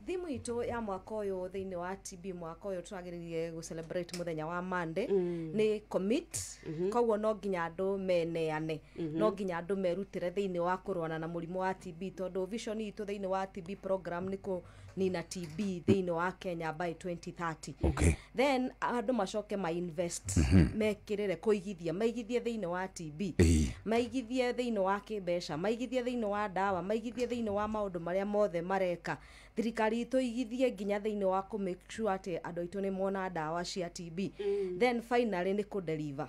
Thimu itũ ya mwaka ũyũ thĩinĩ wa TB, mwaka ũyũ tũragĩrĩrie gũ celebrate mũthenya wa Monday, nĩ commit. Koguo no nginya andũ meneane, no nginya andũ merutĩre thĩinĩ wa kũrũana na mũrimũ wa TB, tondũ vision itũ thĩinĩ wa TB program nĩ kũnina TB thĩinĩ wa Kenya by 2030. Then andũ macoke ma invest, mekĩrĩre kũigithia, maigithie thĩinĩ wa TB, maigithie thĩinĩ wa kĩmbeca, maigithie thĩinĩ wa ndawa, maigithie thĩinĩ wa maũndũ marĩa mothe mareka thirikari itũ, igithie nginya thĩinĩ wa kũ make sure atĩ andũ aitũ nĩ mona ndawa cia TB. Then finally nĩ kũ deliver.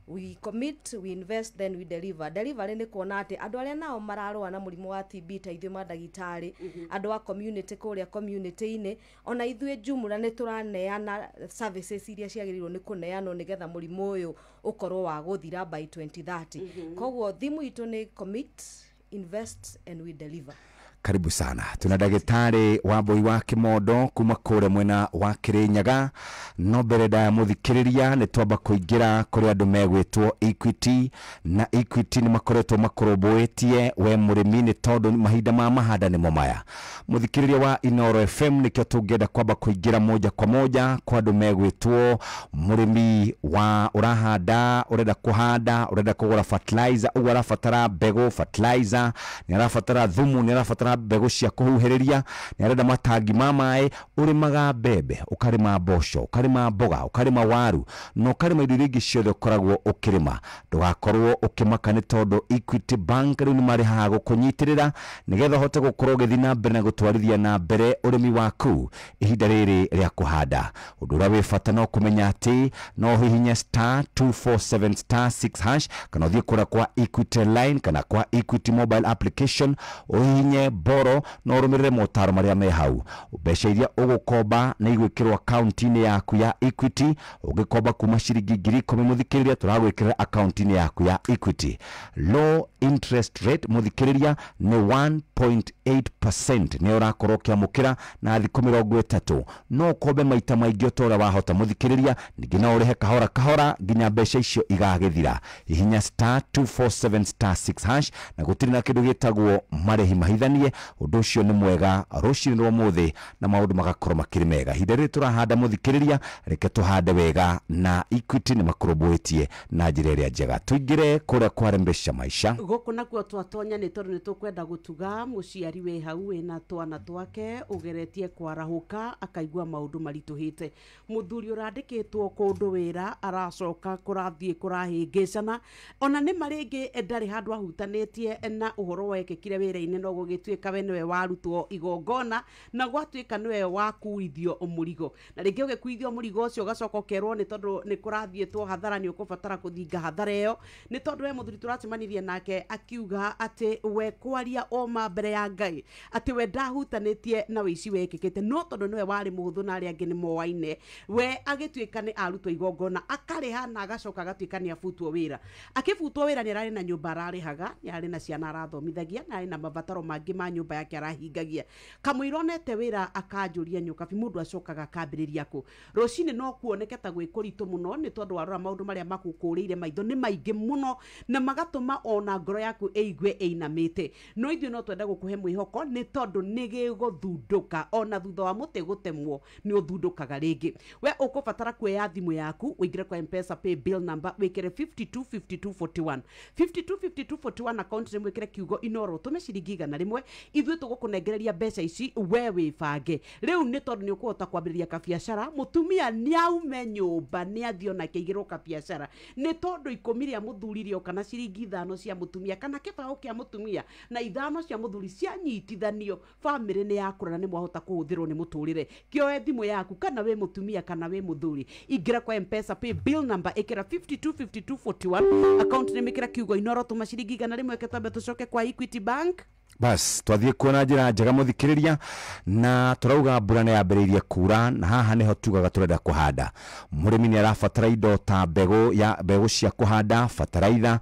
We commit, we invest, then we deliver. Delivery nĩ kuona atĩ andũ arĩa nao mararũa na mũrimũ wa TB, ta ithuĩ mandagĩtarĩ, andũ a community kũrĩa community-inĩ, ona ithuĩ jumla nĩ tũraneana services iria ciagĩrĩirwo nĩ kũneanwo nĩgetha mũrimũ ũyũ ũkorwo wa gũthira by 2030. Koguo thimu itũ nĩ commit, invest and we deliver. Karibu sana. Tuna ndagĩtarĩ Wambui wa Kimondo kuma kũrĩa mwena wa Kĩrĩnyaga. No mbere ndaya mũthikĩrĩria, nĩ twamba kũingĩra kũrĩ andũ megwĩtwo Equity, na Equity nĩ makoretwo makũrũmbũĩtie we mũrĩmi, nĩ tondũ mahinda ma mahanda nĩmo maya, mũthikĩrĩria wa Inoro FM. Nĩkĩo tũngĩenda kwamba kũingĩra moja kwa moja kwa andũ megwĩtwo mũrĩmi wa ũrahanda, ũrenda kũhanda, ũrenda kũgũra fertilizer, ũguo arabatara mbegũ, fertilizer, nĩ arabatara thumu, nĩ arabatara mbegũ cia kũhuhĩrĩria, nĩ arenda matangi ma maĩ. Ũrĩmaga mbembe, ũkarĩma mboco, ũkarĩma mboga, ũkarĩma waru, na ũkarĩma indo iria ingĩ ciothe ũkoragwo ũkĩrĩma, ndũgakorwo ũkĩmaka, nĩ tondũ Equity Bank rĩu nĩ marĩ haha gũkũnyitĩrĩra nĩgetha ũhote gũkorwo ũgĩthiĩ na mbere na gũtwarithia na mbere ũrĩmi waku ihinda rĩrĩ rĩa kũhanda. Ũndũ ũrĩa wĩ bata no kũmenya atĩ no ũhihinye *247*6# kana ũthiĩ kũrĩa kwa Equity line kana kwa Equity mobile application, ũhihinye borrow na ũrũmĩrĩre motaro marĩa me hau. Mbeca iria ũgũkomba nĩ igwĩkĩrwo akaunti-inĩ yaku ya Equity. Ũngĩkomba kuma ciringi 10,000, mũthikĩrĩria, tũragwĩkĩrĩra akaunti-inĩ yaku ya Equity. Low interest rate, mũthikĩrĩria, nĩ 1.8% nĩ ũrakorwo ũkĩamũkĩra na thikũ 30. No ũkombe maita maingĩ o ta ũrĩa wahota, mũthikĩrĩria. Ningĩ no ũrĩhe kahora kahora nginya mbeca icio igagĩthira. Hihinya *247*6# na gũtirĩ na kĩndũ gĩtagwo marĩhi mahithanie. Ũndũ ũcio nĩ mwega rũcinĩ rwa ũmũthĩ na maũndũ magakorwo makĩrĩ mega. Ihinda rĩrĩ tũrahanda, mũthikĩrĩria, reke tũhande wega, na Equity nĩ makũrũmbũĩtie na njĩra ĩrĩa njega. Tũingĩre kũrĩa kwarembesha maisha. Gũkũ nakuo twatonya nĩ tondũ nĩ tũkwenda gũtuga mũciari wĩ hau wĩna twana twake ũgeretie kwarahũka akaigua maũndũ maritũhĩte. Mũthuri ũrandĩkĩtwo kũndũ wĩra aracoka kũrathiĩ kũrahĩngĩcana, ona nĩ marĩngĩ ndarĩ handũ ahutanĩtie na ũhoro wekĩkire wĩra-inĩ, no gũgĩtuĩka we nĩwe warutwo igongona na gwatuĩka nĩwe wakuithio mũrigo. Na rĩngĩ ũgĩkuithio mũrigo ũcio ũgacoka ũkerwo nĩ tondũ nĩ kũrathiĩtwo hathara, nĩ ũkũbatara kũthinga hathara ĩyo. Nĩ tondũ we mũthuri tũracemanirie nake akiuga atĩ we kwaria oma mbere ya Ngai atĩ we ndahutanĩtie na wĩici wekĩkĩte, no tondũ nĩwe warĩ mũhũthũ na arĩa angĩ nĩ moaine, we agĩtuĩka nĩ arutwo igongona, akarĩha na agacoka agatuĩka nĩ abutwo wĩra. Akĩbutwo wĩra, nĩ ararĩ na nyũmba ararĩhaga, nĩ ararĩ na ciana arathomithagia, na arĩ na mabataro mangĩ ma nyũmba yake arahingagia. Kamũira onete wĩra akanjũria, "Nyũkabi, mũndũ acokaga akambĩrĩria kũ?" Rũcinĩ no kuoneke ta gwĩ kũritũ mũno, nĩ tondũ warora maũndũ marĩa makũkũrĩire maitho nĩ maingĩ mũno na magatũma ona ngoro yaku ĩigue ĩinamĩte. No ithuĩ no twende gũkũhe mwĩhoko, nĩ tondũ nĩ gĩgũthundũka. Ona thutha wa mũtĩ gũtemwo nĩ ũthundũkaga rĩngĩ. We ũkũbatara kuoya thimũ yaku, ũingĩre kwa M-Pesa pay bill number, wĩkĩre 525241, 525241, account nĩ mwĩkĩre kiugo Inoro, ũtũme ciringi 100. Ithuĩ tũgũkũnengereria mbeca ici, we wĩbange rĩu, nĩ tondũ nĩ ũkũhota kwambĩrĩria kabiacara. Mũtumia nĩ aume nyũmba, nĩ athiĩ ona akĩigĩrwo kabiacara, nĩ tondũ 10 rĩa mũthuri rĩoka na ciringi 5 cia mũtumia kana kĩbaũ kĩa mũtumia na 5 cia mũthuri cianyitithanio, bamĩrĩ nĩ yakũra na nĩ mwahota kũhũthĩrwo nĩ mũtũrĩre. Kĩoe thimũ yaku, kana wĩ mũtumia kana wĩ mũthuri, ingĩra kwa M-Pesa pay bill number, ĩkĩra 525241, account nĩ mĩkĩra kiugo Inoro, tũma ciringi 100. Twambe tũcoke kwa Equity Bank. Bas, twathiĩ kuona njĩra njega, mũthikĩrĩria, na tũrauga mbura nĩ yambĩrĩirie kura, na haha nĩho tugaga tũrenda kũhanda. Mũrĩmi nĩ arabatara indo ta mbegũ ya mbegũ cia kũhanda, bataraitha,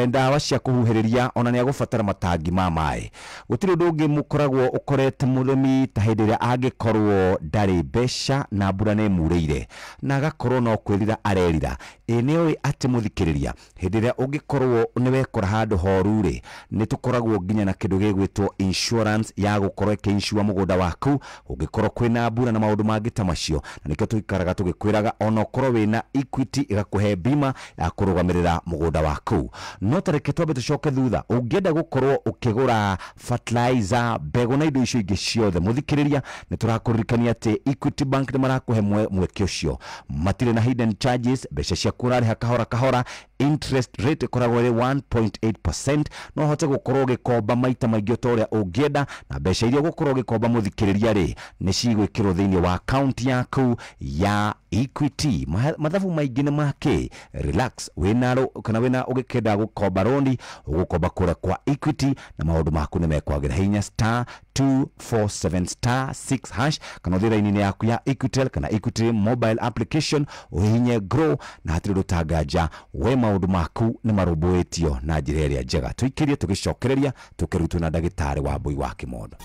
ndawa cia kũhuhĩrĩria, ona nĩ agũbatara matangi ma maĩ. Gũtirĩ ũndũ ũngĩ mũkoragwo ũkorete mũrĩmi ta hĩndĩ ĩrĩa angĩkorwo ndarĩ mbeca na mbura nĩ ĩmurĩire na agakorwo no kwĩrira arerira. Ĩ nĩ ũĩ atĩ, mũthikĩrĩria, hĩndĩ ĩrĩa ũngĩkorwo nĩ wekora handũ horu rĩ, nĩ tũkoragwo nginya na kĩndũ gĩgwĩtwo insurance ya gũkorwo ĩkĩinsure mũgũnda waku ũngĩkorwo kwĩna mbura na maũndũ mangĩ ta macio. Na nĩkĩo tũikaraga tũgĩkwĩraga ona ũkorwo wĩna Equity ĩgakũhe bima ya kũrũgamĩrĩra mũgũnda waku. No ta reke twambe tũcoke thutha, ũngĩenda gũkorwo ũkĩgũra fertilizer, mbegũ na indo icio ingĩ ciothe, mũthikĩrĩria, nĩ tũrakũririkania atĩ Equity Bank nĩ marakũhe mweke ũcio. Matirĩ na hidden charges, mbeca ciaku ũrarĩha kahora kahora, interest rate ĩkoragwo ĩrĩ 1.8%. No ũhote gũkorwo ũgĩkomba maita maingĩ o ta ũrĩa ũngĩenda, na mbeca iria ũgũkorwo ũgĩkomba, mũthikĩrĩria rĩ, nĩ cigwĩkĩrwo thĩinĩ wa account yaku ya Equity. Mathabu maingĩ nĩ makĩ relax wĩna kana wĩna ũgĩkenda gũkomba roni, ũgũkomba kũrĩa kwa Equity na maũndũ maku nĩ mekwagĩra. Hinya *247*6# kana ũthiĩ raini-inĩ yaku ya Equitel kana Equity mobile application, ũhihinye grow na hatirĩ ũndũ ũtanganja we, maũndũ maku nĩ marũmbũĩtio na njĩra ĩrĩa njega. Tũikĩrie tũgĩcokereria tũkĩrutwo na ndagĩtarĩ wa Mbui wa Kĩmondo.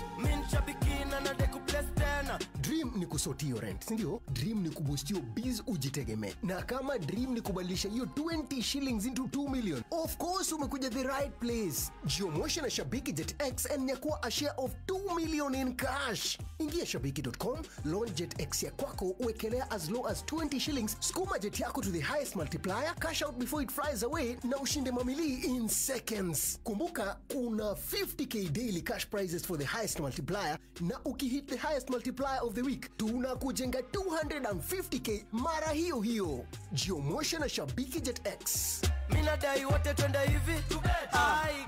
Dream ni kusort hiyo rent, si ndio? Dream ni kuboost hiyo biz ujitegemee. Na kama dream ni kubadilisha hiyo 20 shillings into 2 million, of course umekuja the right place. Jiomoshe na Shabiki Jet X and nyakua a share of 2 million in cash. Ingia shabiki.com, launch Jet X ya kwako, uwekelea as low as 20 shillings, skuma jet yako to the highest multiplier, cash out before it flies away na ushinde mamili in seconds. Kumbuka kuna 50K daily cash prizes for the highest multiplier, na ukihit the highest multiplier of the week tunakujenga 250K mara hiyo hiyo. Jiomoshe na Shabiki Jet X. Minadai wote twende hivi.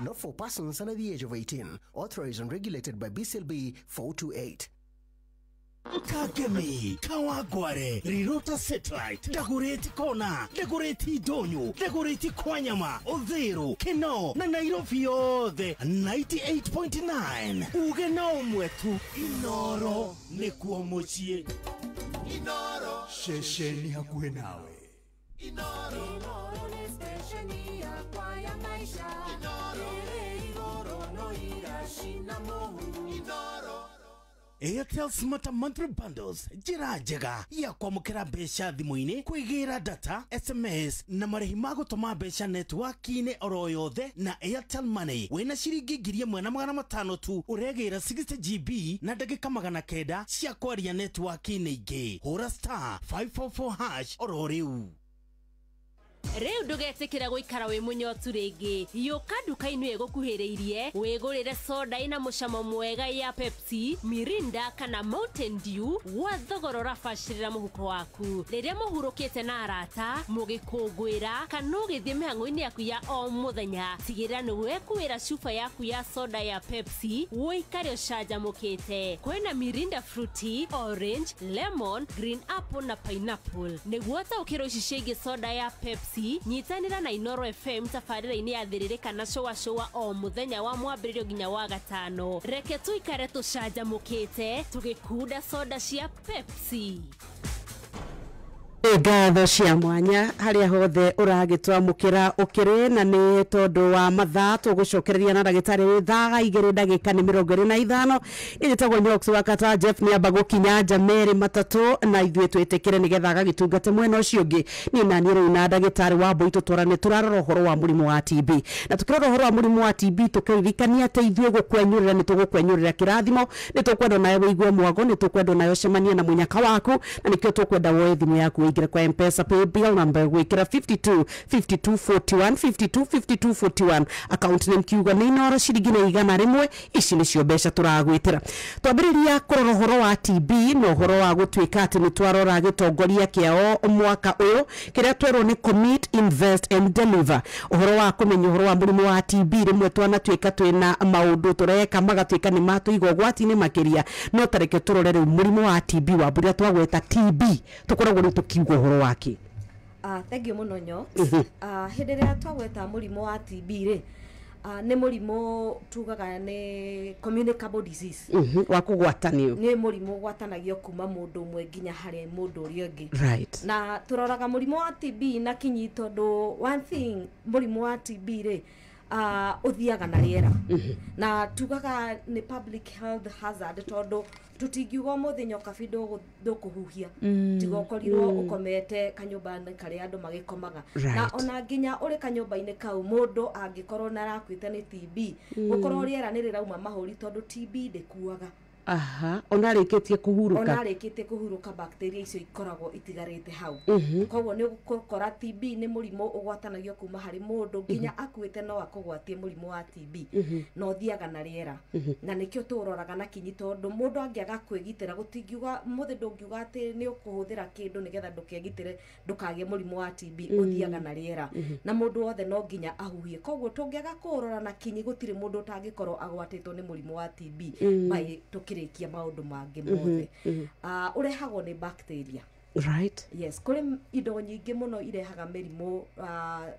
Not for persons under the age of 18. Authorized and regulated by BCLB 428. Kagemi, Kawagware, Rirota Satellite, Dagoretti Kona, Dagoretti Donyo, Dagoretti Kwanyama, Odhero, Keno, na Nairobi yothe 98.9. Uge na ũmwe tu, Inoro nĩkuo mũciĩ. Inoro ceceni hakuhĩ nawe. Inoro. Inoro nĩ stesheni yakwa ya maisha. Inoro. Ĩrĩ igũrũ no iracina mũhu. Inoro. Airtel Smart Monthly Bundles, njĩra njega ya kwamũkĩra mbeca thimũ-inĩ, kwĩgĩra data, SMS na marĩhi ma gũtũma mbeca network-inĩ oro yothe na Airtel Money. Wĩna ciringi 1500 tu ũregĩra 60 GB na ndagĩka 900 cia kwaria network-inĩ ingĩ. Hũra *544# oro rĩu. Rĩu ndũgetĩkĩra gũikara wĩ mũnyotu rĩngĩ. Yũka nduka-inĩ ĩgũkuhĩrĩirie wĩgũrĩre soda ĩna mũcamo mwega ya Pepsi, Mirinda kana Mountain Dew gwa thogora ũrabacĩrĩra mũhuko waku. Rĩrĩa mũhurũkĩte na arata, mũgĩkũngũĩra kana ũgĩthiĩ mĩhang'o-inĩ yaku ya o mũthenya, tigĩrĩra nĩ wekuĩra cuba yaku ya soda ya Pepsi ũikare ũcanjamũkĩte. Kwĩna Mirinda Fruity, Orange, Lemon, Green Apple na Pineapple. Nĩguo ũtaũkĩrwo ici ciĩgiĩ soda ya Pepsi, nyitanĩra na Inoro FM tabarĩra-inĩ ya Thĩrĩrĩ kana Cũa Cũa o mũthenya wa mwambĩrĩrio nginya wa gatano. Reke tũikare tũcanjamũkĩte tũgĩkunda soda cia Pepsi. Ngatho cia mwanya harĩa hothe ũragĩtwamũkĩra ũkĩrĩ, na nĩ tondũ wa mathaa tũgũcokereria na ndagĩtarĩ thaa igĩrĩ ndagĩka nĩ 25. Nĩ Nyox wa Kata Jeff nĩ amba gũkinya nja merĩ matatũ na ithuĩ twĩtĩkĩre nĩgetha agagĩtungate mwena ũcio ũngĩ. Niĩ na niĩ rĩu na ndagĩtarĩ wa Mbui tũtwarane tũrarora ũhoro wa mũrimũ wa TB, na tũkĩrora ũhoro wa mũrimũ wa TB tũkĩririkania atĩ ithuĩ gũkwenyũrĩra nĩ tũgũkwenyũrĩra kĩrathimo, nĩ tũkwenda nawe wĩigue mwago, nĩ tũkwenda nawe ũcemanie na mũnyaka waku, na nĩkĩo tũkwenda woe thimũ yaku ũingĩre kwa M-Pesa paybill number gwĩkĩra 52 52 41 52 52 41, account name kiuga nĩ Inoro, ciringi nĩ 100. Ici nĩcio mbeca tũragwĩtĩra. Twambĩrĩria kũrora ũhoro wa TB na ũhoro wa gũtuĩka atĩ nĩ twarora gĩtongoria kĩao mwaka ũyũ kĩrĩa twerwo nĩ commit, invest and deliver. Ũhoro wa kũmenya ũhoro wa mũrimũ wa TB, rĩmwe twanatuĩka twĩna maũndũ tũreka magatuĩka nĩ matũiga ũgwati-inĩ makĩria. No tareke tũrore rĩu mũrimũ wa TB wa mbũrĩa twagweta TB tũkoragwo rĩu tũkiuga ũhoro wake. Thank you mũno Nyox. Hĩndĩ ĩrĩa twagweta mũrimũ wa TB rĩ, nĩ mũrimũ tugaga nĩ communicable disease. Wa kũgwatanio. Nĩ mũrimũ ũgwatanagio kuma mũndũ ũmwe nginya harĩ mũndũ ũrĩa ũngĩ. Right. Na tũroraga mũrimũ wa TB na kinyi tondũ one thing mũrimũ wa TB rĩ, Ũthiaga na rĩera, na tugaga nĩ public health hazard tondũ tũtingiuga ũmũthĩ nyokabi ndũkũhuhia tiga ũkorirwo ũkomete kanyũmba-inĩ karĩa andũ magĩkomaga. Na ona nginya ũrĩ kanyũmba-inĩ kau, mũndũ angĩkorwo nĩ arakuĩte nĩ TB, gũkorwo rĩera nĩ rĩrauma mahũri, tondũ TB ndĩkuaga. Aha, ona arĩkĩtie kũhurũka. Ona arĩkĩtie kũhurũka, bacteria icio ikoragwo itigarĩte hau. Koguo nĩ ũgũkora TB nĩ mũrimũ ũgwatanagio kuma harĩ mũndũ nginya akuĩte, no akũgwatie mũrimũ wa TB, na ũthiaga na rĩera, na nĩkĩo tũũroraga na kinyi, tondũ mũndũ angĩaga kwĩgitĩra, gũtingiuga mũthĩ ndũngiuga atĩ nĩ ũkũhũthĩra kĩndũ nĩgetha ndũkegitĩre ndũkagĩe mũrimũ wa TB. Ũthiaga na rĩera, na mũndũ wothe no nginya ahuhie. Koguo tũngĩaga kũũrora na kinyi, gũtirĩ mũndũ ũtangĩkorwo agwatĩtwo nĩ mũrimũ wa TB by tũkĩrĩkia maũndũ mangĩ mothe. Ũrehagwo nĩ bacteria. Yes, kũrĩ indo nyingĩ mũno irehaga mĩrimũ,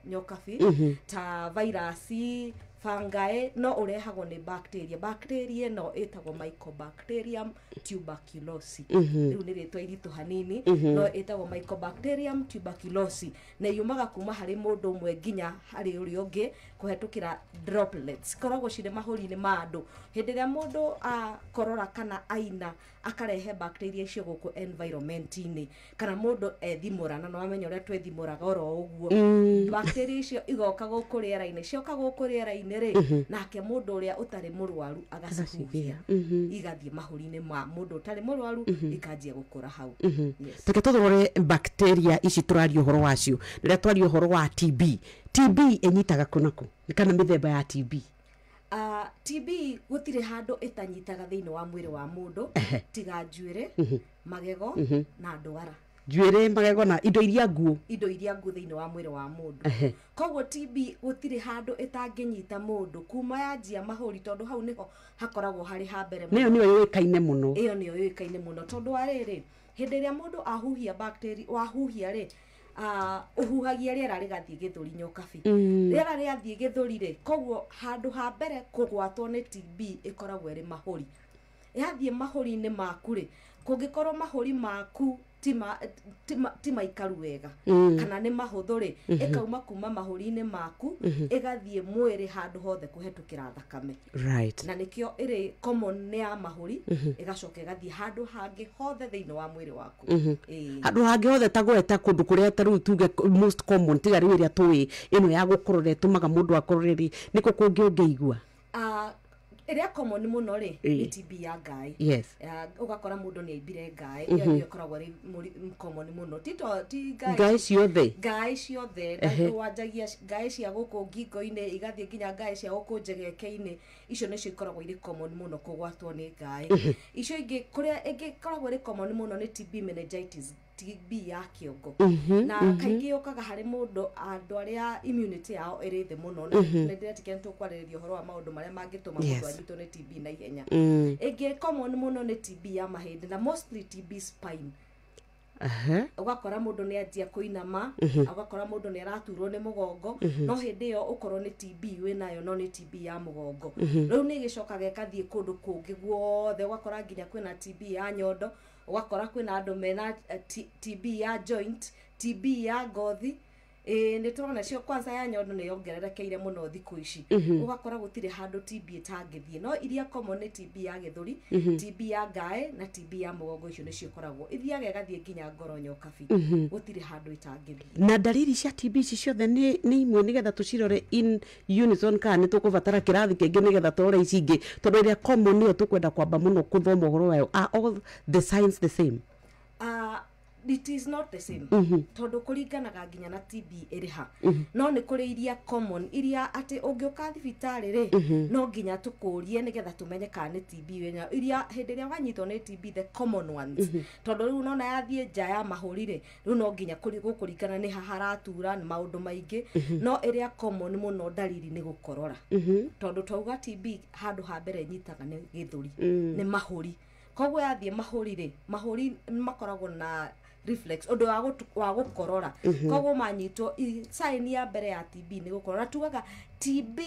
nyokabi, ta vairasi, fungi, no ũrehagwo nĩ bacteria. Bacteria ĩno ĩtagwo Mycobacterium tuberculosis. Rĩu nĩ rĩtwa iritũ hanini, no ĩtagwo Mycobacterium tuberculosis, na yumaga kuma harĩ mũndũ ũmwe nginya harĩ ũrĩa ũngĩ kũhetũkĩra droplets. Ikoragwo cirĩ mahũri-inĩ ma andũ. Hĩndĩ ĩrĩa mũndũ akorora kana aina, akarehe bacteria icio gũkũ environment-inĩ, kana mũndũ ethimũra, na nĩwamenya ũrĩa twethimũraga oro ũguo, bacteria icio igoka gũkũ rĩera-inĩ. Cioka gũkũ rĩera-inĩ rĩ, nake mũndũ ũrĩa ũtarĩ mũrwaru agacihuhia, igathiĩ mahũri-inĩ ma mũndũ ũtarĩ mũrwaru, ikanjia gũkũra hau. Yes. Reke tũrore bacteria ici tũraria ũhoro wacio. Rĩrĩa twaria ũhoro wa TB, TB ĩnyitaga kũ na kũ, kana mĩthemba ya TB? TB gũtirĩ handũ ĩtanyitaga thĩinĩ wa mwĩrĩ wa mũndũ tiga njuĩrĩ, magego na ndwara. Njuĩrĩ, magego na indo iria nguũ. Indo iria nguũ thĩinĩ wa mwĩrĩ wa mũndũ. Koguo TB gũtirĩ handũ ĩtangĩnyita mũndũ kuma yanjia mahũri, tondũ hau nĩho hakoragwo harĩ ha mbere mũno. Nĩyo nĩyo yũĩkaine mũno. Ĩyo nĩyo yũĩkaine mũno, tondũ wa rĩrĩ, hĩndĩ ĩrĩa mũndũ ahuhia bacteria, wahuhia rĩ, ũhuhagia rĩera rĩgathiĩ gĩthũri, nyokabi. Rĩera rĩathiĩ gĩthũri rĩ, koguo handũ ha mbere kũgwatwo nĩ TB ĩkoragwo ĩrĩ mahũri. Yathiĩ mahũri-inĩ maku rĩ, kũngĩkorwo mahũri maku ti maikaru wega kana nĩ mahũthũ rĩ, ĩkauma kuma mahũri-inĩ maku ĩgathiĩ mwĩrĩ handũ hothe kũhetũkĩra thakame. Na nĩkĩo ĩrĩ common nĩ ya mahũri, ĩgacoka ĩgathiĩ handũ hangĩ hothe thĩinĩ wa mwĩrĩ waku. Ĩĩ. Handũ hangĩ hothe, ta gweta kũndũ kũrĩa ta rĩu tuge most common, tiga rĩu ĩrĩa tũĩ ĩno ya gũkorora ĩtũmaga mũndũ akorore rĩ, nĩkũ kũngĩ ũngĩigua? Ĩrĩa common mũno rĩ, nĩ TB ya ngaĩ. Ũgakora mũndũ nĩ aimbire ngaĩ. Ĩyo nĩyo ĩkoragwo ĩrĩ common mũno. Ti ngaĩ Ngaĩ ciothe. Ngaĩ ciothe. Wanjagia ngaĩ cia gũkũ ngingo-inĩ, igathiĩ nginya ngaĩ cia gũkũ njegeke-inĩ. Icio nĩcio ikoragwo irĩ common mũno kũgwatwo nĩ ngaĩ. Icio ingĩ, kũrĩa ĩngĩ ĩkoragwo ĩrĩ common mũno nĩ TB meningitis, TB ya kĩongo, na kaingĩ yũkaga harĩ mũndũ, andũ arĩa immunity yao ĩrĩ thĩ mũno, na nĩ ndĩretĩkia nĩ tũkwarĩrĩria ũhoro wa maũndũ marĩa mangĩtũma mũndũ anyitwo nĩ TB na ihenya. Ĩngĩ common mũno nĩ TB ya mahĩndĩ, na mostly TB spine. Ũgakora mũndũ nĩ anjia kũinama, ũgakora mũndũ nĩ araturwo nĩ mũgongo, no hĩndĩ ĩyo ũkorwo nĩ TB wĩnayo, no nĩ TB ya mũgongo. Rĩu nĩ ĩgĩcokaga ĩgathiĩ kũndũ kũngĩ guothe, ũgakora nginya kwĩna TB ya nyondo, ũgakora kwĩna andũ mena TB ya joint, TB ya ngothi. Ĩĩ, nĩ tũrona cio. Kwanza ya nyondo nĩ yongererekeire mũno thikũ ici. Ũgakora gũtirĩ handũ TB ĩtangĩthiĩ, no iria common nĩ TB ya gĩthũri, TB ya ngaĩ na TB ya mũgongo. Icio nĩcio ikoragwo ithiaga ĩgathiĩ nginya ngoro, nyokabi. Gũtirĩ handũ ĩtangĩthiĩ. Na ndariri cia TB ici ciothe nĩ imwe, nĩgetha tũcirore in unison, kana nĩ tũkũbatara kĩrathi kĩngĩ nĩgetha tũrore ici ingĩ, tondũ ĩrĩa common nĩyo tũkwenda kwamba mũno kũthoma ũhoro wayo? Are all the signs the same? It is not the same, tondũ kũringanaga nginya na TB ĩrĩ ha. No nĩ kũrĩ iria common, iria atĩ ũngĩũka thibitarĩ rĩ, no nginya tũkũrie nĩgetha tũmenye kana nĩ TB wĩnayo. Iria hĩndĩ ĩrĩa wanyitwo nĩ TB, the common ones, tondũ rĩu nona yathiĩ nja ya mahũri rĩ, rĩu no nginya gũkũringana nĩ ha haratura, nĩ maũndũ maingĩ. No ĩrĩa common mũno, ndariri nĩ gũkorora, tondũ twauga TB handũ ha mbere ĩnyitaga nĩ gĩthũri, nĩ mahũri. Koguo yathiĩ mahũri rĩ, mahũri makoragwo na reflex, ũndũ wa gũkorora. Koguo manyitwo, sign ya mbere ya TB nĩ gũkorora. Tugaga TB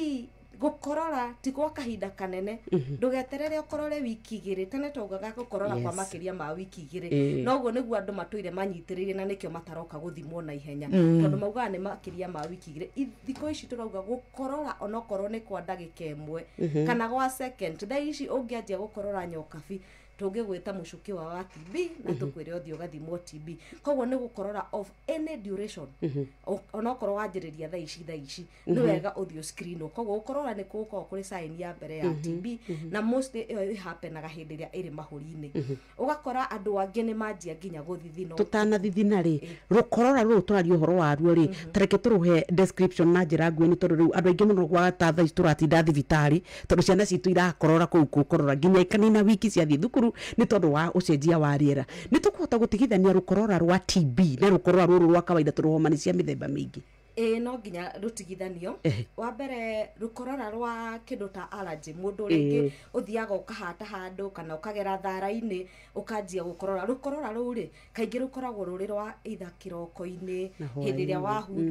Gũkorora ti gwa kahinda kanene, ndũgeterere ũkorore wiki igĩrĩ. Tene twaugaga gũkorora kwa makĩria ma wiki igĩrĩ, noguo nĩguo andũ matũire manyitĩrĩire, na nĩkĩo mataroka gũthimwo na ihenya, tondũ maugaga nĩ makĩria ma wiki igĩrĩ. Thikũ ici tũrauga gũkorora onokorwo nĩ kwa ndagĩka ĩmwe kana gwa second. Thaa ici ũngĩanjia gũkorora nyokabi, tũngĩgwĩta mũcuki wa TB na tũkwĩre ũthiĩ ũgathimwo TB. Koguo nĩ gũkorora of any duration, onokorwo wanjĩrĩria thaa ici nĩ wega ũthiĩ ũscreenwo. Koguo gũkorora nĩ gũkoragwo kũrĩ sign ya mbere ya TB, na mostly ĩyo ĩhappenaga hĩndĩ ĩrĩa ĩrĩ mahũri-inĩ. Ũgakora andũ angĩ nĩ manjia nginya gũthithina. Tũtanathithina rĩ, rũkorora rũrũ tũraria ũhoro waruo rĩ, tareke tũrũhe description na njĩra nguhĩ, nĩ tondũ rĩu andũ aingĩ mũno gwata thaa ici tũratinda thibitarĩ, tondũ ciana citũ irakorora kũu gũkorora nginya ikanina wiki ciathiĩ thukuru nĩ tondũ wa ũcenjia wa rĩera. Nĩ tũkũhota gũtigithania rũkorora rwa TB na rũkorora rũrũ rwa kawaida, tondũ homa nĩ cia mĩthemba mĩingĩ? Ĩĩ, no nginya rũtigithanio. Wa mbere, rũkorora rwa kĩndũ ta allergy, mũndũ rĩngĩ ũthiaga ũkahata handũ kana ũkagera thara-inĩ ũkanjia gũkorora. Rũkorora rũu rĩ, kaingĩ rũkoragwo rũrĩ rwa either kĩroko-inĩ, hĩndĩ ĩrĩa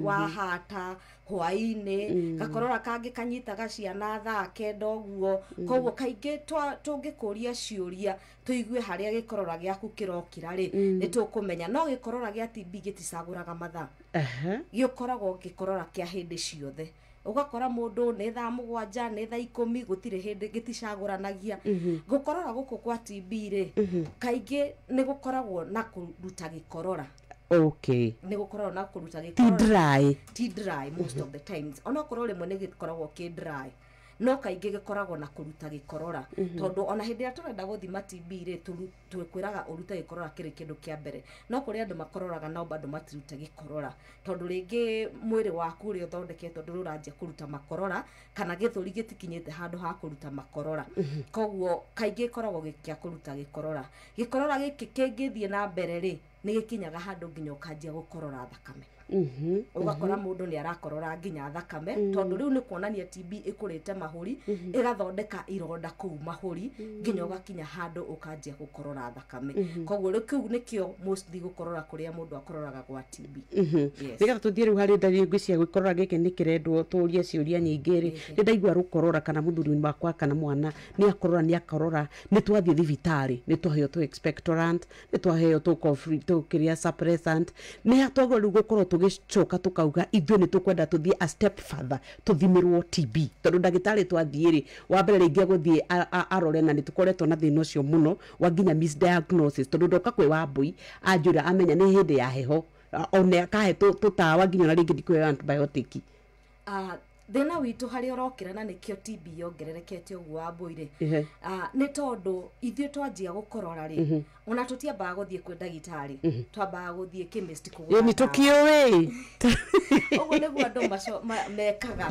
wahata, hwaĩ-inĩ. Gakorora kangĩ kanyitaga ciana thaa 9 ũguo. Koguo kaingĩ tũngĩkũria ciũria tũigue harĩa gĩkorora gĩaku kĩrokĩra rĩ, nĩ tũkũmenya. No gĩkorora gĩa TB gĩticagũraga mathaa, gĩkoragwo gĩkorora kĩa hĩndĩ ciothe. Ũgakora mũndũ nĩ thaa 7, nĩ thaa 10, gũtirĩ hĩndĩ, gĩticagũranagia. Gũkorora gũkũ kwa TB rĩ, kaingĩ nĩ gũkoragwo na kũruta gĩkorora. Nĩ gũkoragwo na kũruta gĩkorora. Ti dry most of the times. Onokorwo rĩmwe nĩ gĩkoragwo kĩ dry, no kaingĩ gĩkoragwo na kũruta gĩkorora, tondũ ona hĩndĩ ĩrĩa tũrenda gũthima TB rĩ, twĩkwĩraga ũrute gĩkorora kĩrĩ kĩndũ kĩa mbere. No kũrĩ andũ makororaga nao bado matirute gĩkorora, tondũ rĩngĩ mwĩrĩ waku ũrĩa ũthondeketwo ndũranjia kũruta makorora, kana gĩthũri gĩtikinyĩte handũ ha kũruta makorora. Koguo kaingĩ ĩkoragwo gĩa kũruta gĩkorora. Gĩkorora gĩkĩ kĩngĩthiĩ na mbere rĩ, nĩ gĩkinyaga handũ nginya ũkanjia gũkorora thakame. Ũgakora mũndũ nĩ arakorora nginya thakame, tondũ rĩu nĩ kuonania TB ĩkũrĩte mahũri, ĩgathondeka ironda kũu mahũri, nginya ũgakinya handũ ũkanjia gũkorora thakame. Koguo rĩu kĩu nĩkĩo mostly gũkorora kũrĩa mũndũ akororaga gwa TB. Nĩgetha tũthiĩ rĩu harĩ ndariri ngwĩciria gĩkorora gĩkĩ nĩ kĩrendwo tũrie ciũria nyingĩ rĩ, nĩ ndaigua rũkorora kana mũthuri wakwa kana mwana nĩ akorora, nĩ akorora, nĩ twathiĩ thibitarĩ, nĩ twaheo tũ expectorant, nĩ twaheo tũ cough tũ kĩrĩa suppressant, nĩ twagĩrĩirwo rĩu gũkorwo tũgĩcoka tũkauga ithuĩ nĩ tũkwenda tũthiĩ a step further, tũthimĩrwo TB, tondũ ndagĩtarĩ twathiĩ rĩ, wa mbere rĩngĩ agũthiĩ arore, na nĩ tũkoretwo na thĩna ũcio mũno wa nginya misdiagnosis, tondũ ndoka kwĩ Wambui anjũra amenya nĩ hĩndĩ ya heho, ona akahe tũtawa nginya ona rĩngĩ ndikũheo antibiotic. Thĩna witũ harĩa ũrokĩra, na nĩkĩo TB yongererekete ũguo Wambui rĩ, nĩ tondũ ithuĩ twanjia gũkorora rĩ, ona tũtiambaga gũthiĩ kwĩ ndagĩtarĩ, twambaga gũthiĩ chemist kũgũra. Nĩ tũkĩũĩ. Ũguo nĩguo andũ mekaga.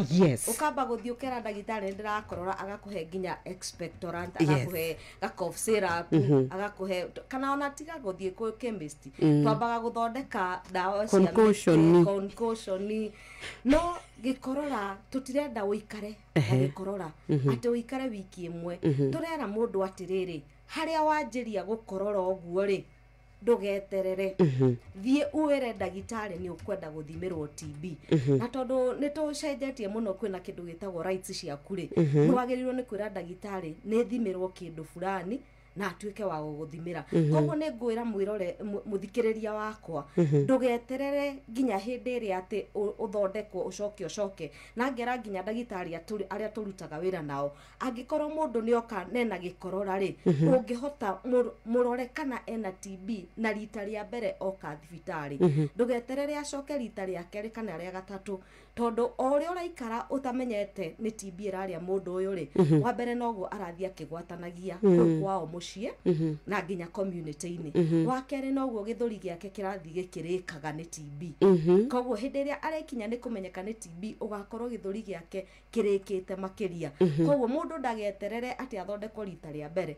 Ũkamba gũthiĩ ũkera ndagĩtarĩ ndĩrakorora, agakũhe nginya expectorant, agakũhe ga cough syrup, agakũhe, kana ona tiga gũthiĩ kwĩ chemist, twambaga gũthondeka ndawa cia concoction. No gĩkorora tũtirenda ũikare na gĩkorora atĩ ũikare wiki ĩmwe. Tũrera mũndũ atĩrĩrĩ, harĩa wanjĩria gũkorora ũguo rĩ, ndũgeterere, thiĩ uwĩre ndagĩtarĩ nĩ ũkwenda gũthimĩrwo TB. Na tondũ nĩ tũcenjetie mũno, kwĩna kĩndũ gĩtagwo rights ciaku rĩ, nĩ wagĩrĩirwo nĩ kwĩra ndagĩtarĩ nĩ thimĩrwo kĩndũ fulani, na atuĩke wa gũgũthimĩra. Koguo nĩ ngwĩra mwĩrore mũthikĩrĩria wakwa, ndũgeterere nginya hĩndĩ ĩrĩa atĩ ũthondekwo ũcoke ũcoke. Na ngera nginya ndagĩtarĩ arĩa tũrutaga wĩra nao, angĩkorwo mũndũ nĩ oka nena gĩkorora rĩ, ũngĩhota mũrore kana ena TB na rita rĩa mbere oka thibitarĩ, ndũgeterere acoke rita rĩa kerĩ kana rĩa gatatũ, tondũ o ũrĩa ũraikara ũtamenyete nĩ TB ĩrarĩa mũndũ ũyũ rĩ, wa mbere noguo arathiĩ akĩgwatanagia kũu kwao mũciĩ na nginya community-inĩ. Wa kerĩ noguo gĩthũri gĩake kĩrathiĩ gĩkĩrĩkaga nĩ TB. Koguo hĩndĩ ĩrĩa arekinya nĩ kũmenyeka nĩ TB, ũgakorwo gĩthũri gĩake kĩrĩkĩte makĩria. Koguo mũndũ ndageterere atĩ athondekwo rita rĩa mbere.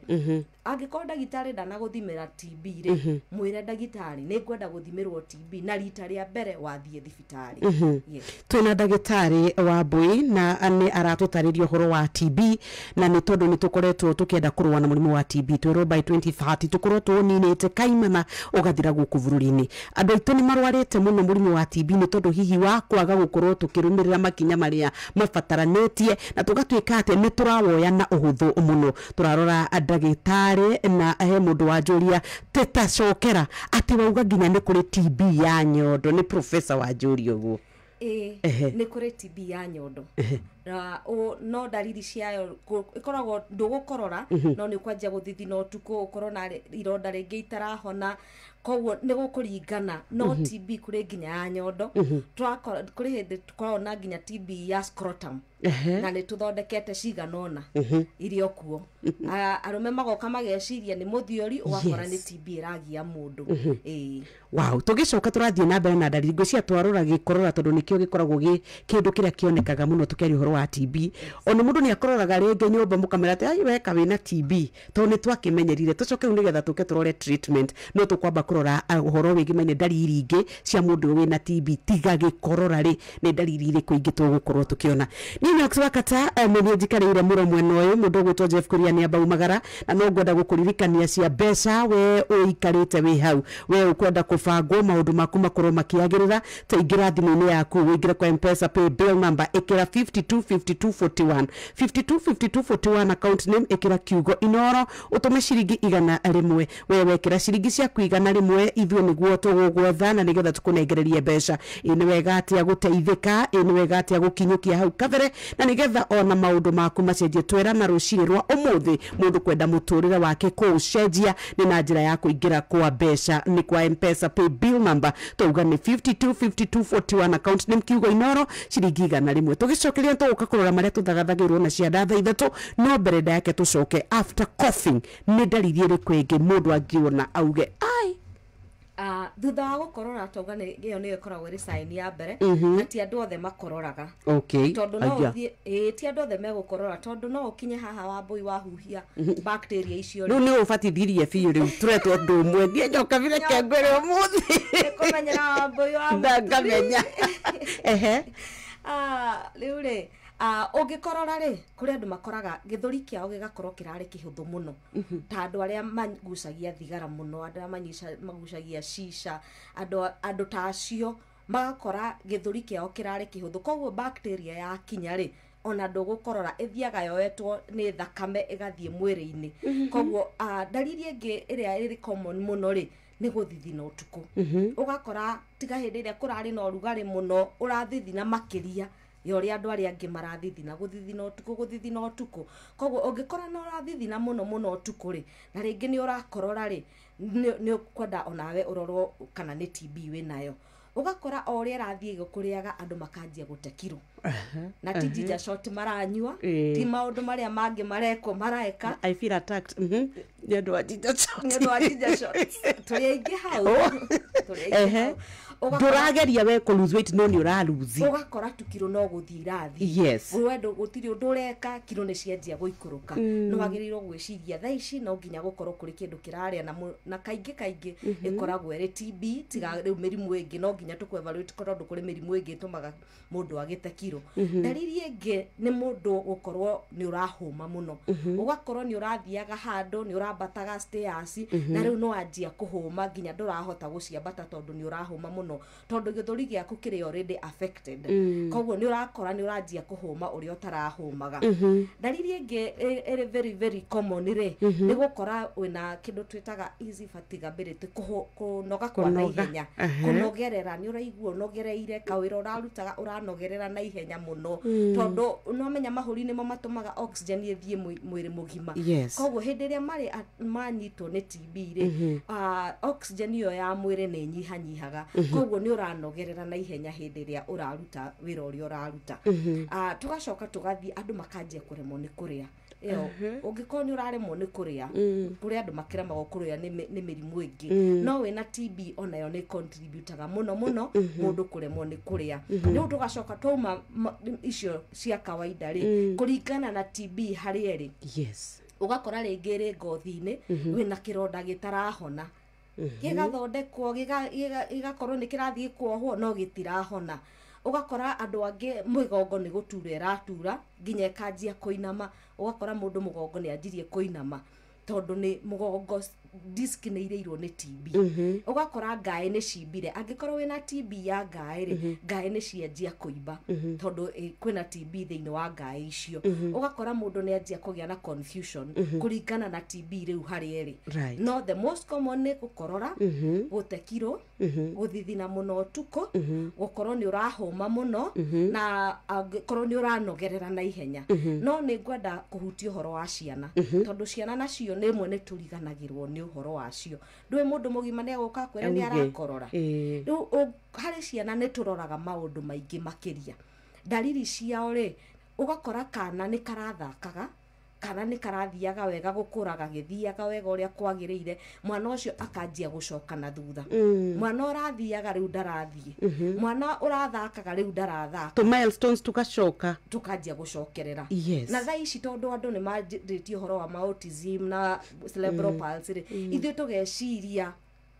Angĩkorwo ndagĩtarĩ ndanagũthimĩra TB rĩ, mwĩre ndagĩtarĩ nĩ ngwenda gũthimĩrwo TB na rita rĩa mbere wathiĩ thibitarĩ. Twĩna Twĩna ndagĩtarĩ wa Mbui na nĩ aratũtarĩria ũhoro wa TB, na nĩ tondũ nĩ tũkoretwo tũkĩenda kũrũa na mũrimũ wa TB, twĩrwo by 2030 tũkorwo tũũninĩte kaimana ũgathira gũkũ bũrũri-inĩ. Andũ aitũ nĩ marwarĩte mũno mũrimũ wa TB nĩ tondũ hihi wa kwaga gũkorwo tũkĩrũmĩrĩra makinya marĩa mabataranĩtie, na tũgatuĩka atĩ nĩ tũrawoya na ũhũthũ mũno. Tũrarora ndagĩtarĩ na he mũndũ wanjũria tĩtacokera atĩ wauga nginya nĩ kũrĩ TB ya nyondo. Nĩ professor wanjũria ũguo. Ĩĩ, nĩ kũrĩ TB ya nyondo na no ndariri ciayo ĩkoragwo ndũgũkorora, no nĩ ũkwanjia gũthithina ũtukũ, ũkorwo na ironda rĩngĩ itarahona, koguo nĩ gũkũringana. No TB kũrĩ nginya ya nyondo, kũrĩ hĩndĩ tũkoragwo na nginya TB ya scrotum, na nĩ tũthondekete cigana ũna iria kuo. Arũme magoka mageciria nĩ mũthiori, ũgakora nĩ TB ĩragia mũndũ. Ĩĩ. Wow, tũgĩcoka tũrathiĩ na mbere na ndariri. Ngwĩciria twarora gĩkorora tondũ nĩkĩo gĩkoragwo gĩ kĩndũ kĩrĩa kĩonekaga mũno tũkĩaria ũhoro wa TB. Ona mũndũ nĩ akororaga rĩngĩ nyũmba mũkamera atĩ ai weka wĩna TB, tondũ nĩ twakĩmenyerire. Tũcoke rĩu nĩgetha tũke tũrore treatment, no tũkwamba kũrora ũhoro wĩgimaine ndariri ingĩ cia mũndũ wĩna TB tiga gĩkorora rĩ, nĩ ndariri irĩkũ ingĩ tũgũkorwo tũkĩona. Niĩ Knox Wakata nĩ niĩ njikarĩire mũro mwena ũyũ, mũndũ ũgwĩtwo Jeff Kuria nĩ ambaumagara, na no ngwenda gũkũririkania cia mbeca we ũikarĩte wĩ hau, we ũkwenda kũbangwo maũndũ maku makorwo makĩagĩrĩra, ta ingĩra thimũ-inĩ yaku ũingĩre kwa M-Pesa pay bill number, ĩkĩra 525241 525241, account name ĩkĩra kiugo Inoro, ũtũme ciringi 100. We wekĩra ciringi ciaku 100, ithuĩ nĩguo tũgũgwetha na nĩgetha tũkũnengererie mbeca. Ĩ nĩ wega atĩa gũteithĩka, ĩ nĩ wega atĩa gũkinyũkia hau kabere, na nĩgetha ona maũndũ maku macenjie. Twerana rũcinĩ rwa ũmũthĩ mũndũ kwenda mũtũrĩre wake kũũcenjia nĩ na njĩra ya kũingĩra kwa mbeca nĩ kwa M-Pesa pay bill number, twauga nĩ 525241, account name kiugo Inoro, ciringi 100. Tũgĩcokeria tũgũka kũrora marĩa tũthagathagĩrwo na cianda thaa 3, no mbere yake tũcoke after coughing nĩ ndariri ĩrĩkũ ĩngĩ mũndũ angĩona auge ai? Thutha wa gũkorora twauga ĩyo nĩyo ĩkoragwo ĩrĩ sign ya mbere, na ti andũ othe makororaga. Tondũ no ũthiĩ, ĩĩ, ti andũ othe megũkorora, tondũ no ũkinye haha Wambui wahuhia bacteria icio. Rĩu nĩ ũbatithirie biũ, rĩu tũretwo ũndũ ũmwe. Niĩ nyoka bireke ngwĩre ũmũthĩ nĩkũmenyera Wambui wa ndangamenya. Ehe. Rĩu rĩ, ũngĩkorora rĩ, kũrĩ andũ makoraga gĩthũri kĩao gĩgakorwo kĩrarĩ kĩhũthũ mũno, ta andũ arĩa magucagia thigara mũno, andũ arĩa magucagia shisha, andũ ta acio magakora gĩthũri kĩao kĩrarĩ kĩhũthũ. Koguo bacteria yakinya rĩ, ona ndũgũkorora, ĩthiaga yoetwo nĩ thakame ĩgathiĩ mwĩrĩ-inĩ. Koguo ndariri ĩngĩ ĩrĩa ĩrĩ common mũno rĩ, nĩ gũthithina ũtukũ. Ũgakora tiga hĩndĩ ĩrĩa kũrarĩ na ũrugarĩ mũno, ũrathithina makĩria ya ũrĩa andũ arĩa angĩ marathithina, gũthithina ũtukũ, gũthithina ũtukũ. Koguo ũngĩkora nĩ ũrathithina mũno mũno ũtukũ rĩ, na rĩngĩ nĩ ũrakorora rĩ, nĩ ũkwenda onawe ũrorwo kana nĩ TB wĩnayo. Ũgakora o ũrĩa ĩrathiĩ ĩgĩkũrĩaga, andũ makanjia gũte kiro, na ti ginger shot maranyua, ti maũndũ marĩa mangĩ marekwo maraeka. I feel attacked. Nĩ ũndũ wa ginger shot. Nĩ ũndũ wa ginger shot. Tũrĩ aingĩ hau. Tũrĩ aingĩ hau. Ndũrageria we kũ lose weight, no nĩ ũraruzi. Ũgakora tu kiro no gũthiĩ irathiĩ. We gũtirĩ ũndũ ũreka, kiro nĩ cianjia gũikũrũka. Nĩ wagĩrĩirwo gwĩciria thaa ici no nginya gũkorwo kũrĩ kĩndũ kĩrarĩa, na kaingĩ kaingĩ ĩkoragwo ĩrĩ TB, tiga rĩu mĩrimũ ĩngĩ no nginya tũkũ evaluate tondũ kũrĩ mĩrimũ ĩngĩ ĩtũmaga mũndũ agĩte kiro. Ndariri ĩngĩ nĩ mũndũ gũkorwo nĩ ũrahũma mũno. Ũgakorwo nĩ ũrathiaga handũ, nĩ ũrambataga stairs, na rĩu no wanjia kũhũma nginya ndũrahota gũciambata tondũ nĩ ũrahũma mũno, tondũ gĩthũri gĩaku kĩrĩ already affected. Koguo nĩ ũrakora nĩ ũranjia kũhũma ũrĩa ũtarahũmaga. Ndariri ĩngĩ ĩrĩ very very common rĩ, nĩ gũkora wĩna kĩndũ twĩtaga easy fatigability, kũnoga kwa naihenya, kũnogerera, nĩ ũraigua ũnogereire, kawĩra ũrarutaga ũranogerera naihenya mũno, tondũ no menya mahũri nĩmo matũmaga oxygen ĩthiĩ mwĩrĩ mũgima. Koguo hĩndĩ ĩrĩa marĩ manyitwo nĩ TB rĩ, oxygen ĩyo ya mwĩrĩ nĩ ĩnyihanyihaga, koguo nĩ ũranogerera naihenya hĩndĩ ĩrĩa ũraruta wĩra ũrĩa ũraruta. Tũgacoka tũgathiĩ andũ makanjia kũremwo nĩ kũrĩa. Ĩyo ũngĩkorwo nĩ ũraremwo nĩ kũrĩa, kũrĩ andũ makĩremagwo kũrĩa nĩ mĩrimũ ĩngĩ, no wĩna TB onayo nĩ contributaga mũno mũno mũndũ kũremwo nĩ kũrĩa. Rĩu tũgacoka twauma icio cia kawaida rĩ, kũringana na TB harĩa ĩrĩ, ũgakora rĩngĩ ĩrĩ ngothi-inĩ, wĩna kĩronda gĩtarahona, gĩgathondekwo, gĩgakorwo nĩ kĩrathiĩ kuohwo no gĩtirahona. Ũgakora andũ angĩ mũgongo nĩ gũtura ĩratura nginya ĩkanjia kũinama, ũgakora mũndũ mũgongo nĩ anjirie kũinama tondũ nĩ mũgongo disk nĩ irĩirwo nĩ TB. Ũgakora ngaĩ nĩ cimbire, angĩkorwo wĩna TB ya ngaĩ rĩ, ngaĩ nĩ cianjia kũimba tondũ kwĩna TB thĩinĩ wa ngaĩ icio. Ũgakora mũndũ nĩ anjia kũgĩa na confusion kũringana na TB rĩu harĩa ĩrĩ. No the most common nĩ gũkorora, gũte kiro, gũthithina mũno ũtukũ, gũkorwo nĩ ũrahũma mũno, na angĩkorwo nĩ ũranogerera na ihenya. No nĩ ngwenda kũhutia ũhoro wa ciana, tondũ ciana nacio nĩ imwe nĩ tũriganagĩrwo nĩ ũhoro wacio. Ndũĩ mũndũ mũgima nĩ egũka akwĩre nĩ arakorora. Rĩu harĩ ciana nĩ tũroraga maũndũ maingĩ makĩria. Ndariri ciao rĩ, ũgakora kana nĩ karathakaga, kana nĩ karathiaga wega, gũkũra gagĩthiaga wega ũrĩa kwagĩrĩire, mwana ũcio akanjia gũcoka na thutha. Mwana ũrathiaga rĩu ndarathiĩ, mwana ũrathakaga rĩu ndarathaka, tũ milestones tugacoka tukanjia gũcokerera. Na thaa ici tondũ andũ nĩ manjĩrĩtie ũhoro wa autism na cerebral palsy rĩ, ithuĩ tũgeciria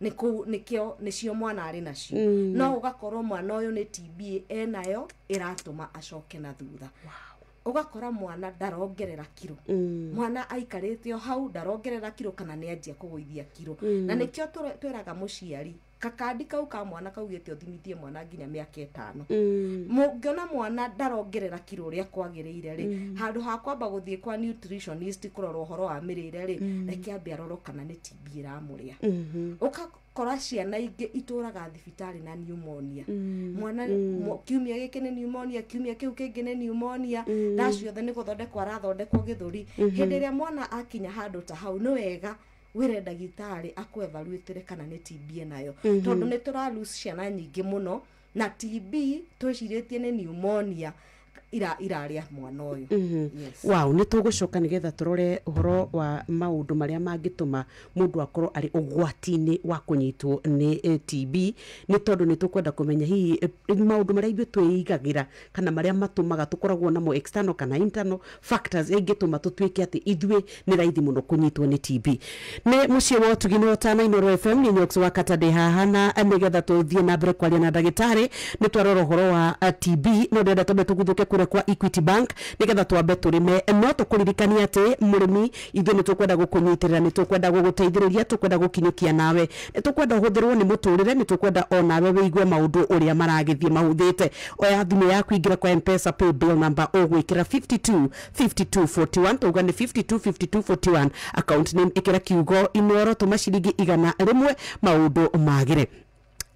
nĩkĩo nĩcio mwana arĩ nacio, no ũgakorwo mwana ũyũ nĩ TB enayo ĩratũma acoke na thutha. Ũgakora mwana ndarongerera kiro, mwana aikarĩte o hau ndarongerera kiro, kana nĩ anjia kũgũithia kiro. Na nĩkĩo twĩraga mũciari kakandi kau ka mwana kaugĩte ũthimithie mwana nginya mĩaka 5. Mũngĩona mwana ndarongerera kiro ũrĩa kwagĩrĩire rĩ, handũ ha kwamba gũthiĩ kwa nutritionist kũrora ũhoro wa mĩrĩre rĩ, reke ambe arorwo kana nĩ TB ĩramũrĩa. Ũgakora ciana ingĩ itũraga thibitarĩ na pneumonia. Mwana kiumia gĩkĩ nĩ pneumonia, kiumia kĩu kĩngĩ nĩ pneumonia, thaa ciothe nĩ gũthondekwo arathondekwo gĩthũri. Hĩndĩ ĩrĩa mwana akinya handũ ta hau, nĩ wega wĩre ndagĩtarĩ akũ-evaluate kana nĩ TB nayo, tondũ nĩ tũra lose ciana nyingĩ mũno na TB twĩcirĩtie nĩ pneumonia irarĩa mwana ũyũ. Yes. Wow, nĩ tũgũcoka nĩgetha tũrore ũhoro wa maũndũ marĩa mangĩtũma mũndũ akorwo arĩ ũgwati-inĩ wa kũnyitwo nĩ TB, nĩ tondũ nĩ tũkwenda kũmenya hihi maũndũ marĩa ithuĩ twĩigagĩra kana marĩa matũmaga tũkoragwo namo external kana internal factors ingĩtũma tũtuĩke atĩ ithuĩ nĩ raithi mũno kũnyitwo nĩ TB. Nĩ mũciĩ wa ũtugi nĩ Ũtana Inooro FM, nĩ Nyox wa Katande haha, na nĩgetha tũthiĩ na mbere kwaria na ndagĩtarĩ nĩ twarora ũhoro wa TB, no ndĩrenda twambe tũguthũke kũrĩa kwa Equity Bank nĩgetha twambe tũrĩme. No tũkũririkania atĩ mũrĩmi, ithuĩ nĩ tũkwenda gũkũnyitĩrĩra, nĩ tũkwenda gũgũteithĩrĩria, tũkwenda gũkinyũkia nawe, nĩ tũkwenda ũhũthĩrwo nĩ mũtũrĩre, nĩ tũkwenda onawe wĩigue maũndũ ũrĩa maragĩthiĩ mahũthĩte. Oya thimũ yaku, ingĩra kwa M-Pesa pay bill number ũgwĩkĩra 52 52 41, tauga nĩ 52 52 41, account name ĩkĩra kiugo Inooro, tũma ciringi 100, maũndũ magĩre.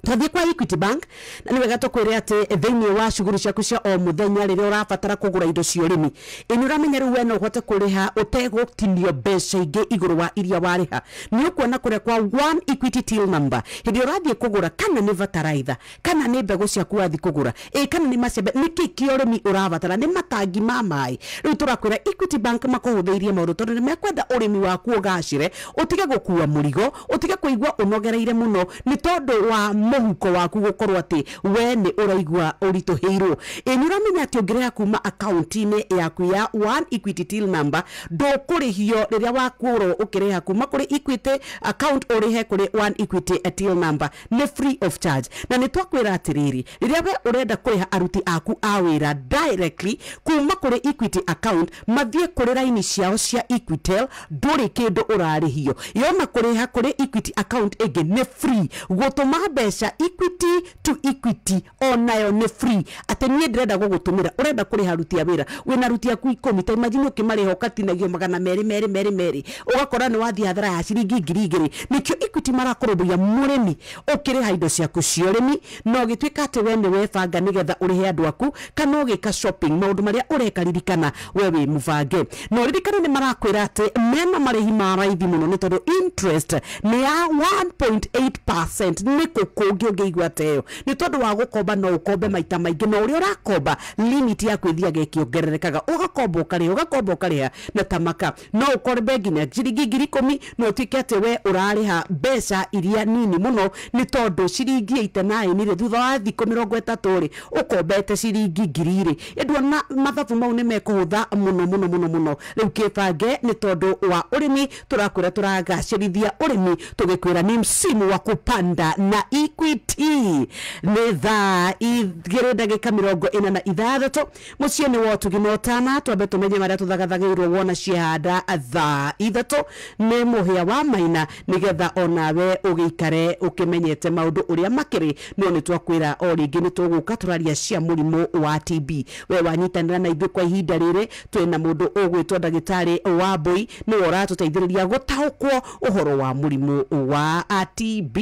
Twathiĩ kwa Equity Bank, na nĩ wega tũkwĩre atĩ thĩinĩ wa cuguri ciaku cia o mũthenya rĩrĩa ũrabatara kũgũra indo cia ũrĩmi, ĩ nĩ ũramenya rĩu we no ũhote kũrĩha ũtegũtinio mbeca ingĩ igũrũ wa iria warĩha. Nĩ ũkuona kũrĩa kwa One Equity Till Number hĩndĩ ũrathiĩ kũgũra, kana nĩ bataraitha, kana nĩ mbegũ ciaku wathiĩ kũgũra, ĩ kana nĩ macembe, nĩ kĩ kĩa ũrĩmi ũrabatara, nĩ matangi ma maĩ. Rĩu tũrakwĩra Equity Bank makũhũthĩirie maũndũ tondũ nĩ mekwenda ũrĩmi waku ũgacĩre, ũtige gũkua mũrigo, ũtige kũigua ũnogereire mũno nĩ tondũ wa mũhuko waku gũkorwo atĩ we nĩ ũraigua ũritũhĩirwo. Ĩ nĩ ũramenya atĩ ũngĩrĩha kuma akaunti-inĩ yaku ya One Equity Till Number ndũkũrĩhio rĩrĩa wakorwo ũkĩrĩha kuma kũrĩ Equity account ũrĩhe kũrĩ One Equity Till Number, nĩ free of charge. Na nĩ twakwĩra atĩrĩrĩ, rĩrĩa we ũrenda kũrĩha aruti aku a wĩra directly kuma kũrĩ Equity account mathiĩ kũrĩ raini ciao cia Equitel, ndũrĩ kĩndũ ũrarĩhio. Yona kũrĩha kũrĩ Equity account ĩngĩ nĩ free, gũtũma mbeca Equity to Equity onayo nĩ free. Atĩ niĩ ndĩrenda gũgũtũmĩra, ũrenda kũrĩha aruti a wĩra, wĩna aruti aku 10, ta imagine ũkĩmarĩha ũkatinagio 200 merĩ merĩ merĩ, ũgakora nĩ wathiĩ hathara ya ciringi 2000. Nĩkĩo Equity marakũrũmbũiya mũrĩmi ũkĩrĩha indo ciaku cia ũrĩmi, na ũgĩtuĩka atĩ we nĩ webanga nĩgetha ũrĩhe andũ aku, kana ũgĩka shopping, maũndũ marĩa ũreka ririkana we wĩ mũbange. Na ũririkane nĩ marakwĩra atĩ mena marĩhi ma raithi mũno nĩ tondũ interest nĩ ya 1.8%. Nĩ kũ kũngĩ ũngĩigua ta ĩyo? Nĩ tondũ wa gũkomba no ũkombe maita maingĩ, na ũrĩa ũrakomba limit yaku ĩthiaga ĩkĩongererekaga, ũgakomba ũkarĩha, ũgakomba ũkarĩha na tamaka no ũkombe nginya ciringi 10,000, na ũtuĩke atĩ we ũrarĩha mbeca iria nini mũno nĩ tondũ ciringi 89 rĩ, thutha wa thikũ 30 rĩ, ũkombete ciringi 2,000. Ĩnduona mathabu mau nĩ mekũhũtha mũno mũno mũno mũno. Rĩu kĩbange nĩ tondũ wa ũrĩmi, tũrakwĩra tũragacĩrithia ũrĩmi, tũgĩkwĩra ni msimu wa kupanda na Equity Equity. Nĩ thaa 2:46 mũciĩ nĩ wotugi na ũtana. Twambe tũmenye marĩa tũthagathagĩirwo wona ciahanda thaa 3 nĩ mũhĩa wa maina, nĩgetha onawe ũgĩikare ũkĩmenyete maũndũ ũrĩa makĩrĩ. No nĩ twakwĩra o rĩngĩ nĩ tũgũka tũraria cia mũrimũ wa TB. We wanyitanĩra na ithuĩ kwa ihinda rĩrĩ, twĩna mũndũ ũgwĩtwo ndagĩtarĩ Wambui, nĩwe ũratũteithĩrĩria gũtaũkwo ũhoro wa mũrimũ wa TB.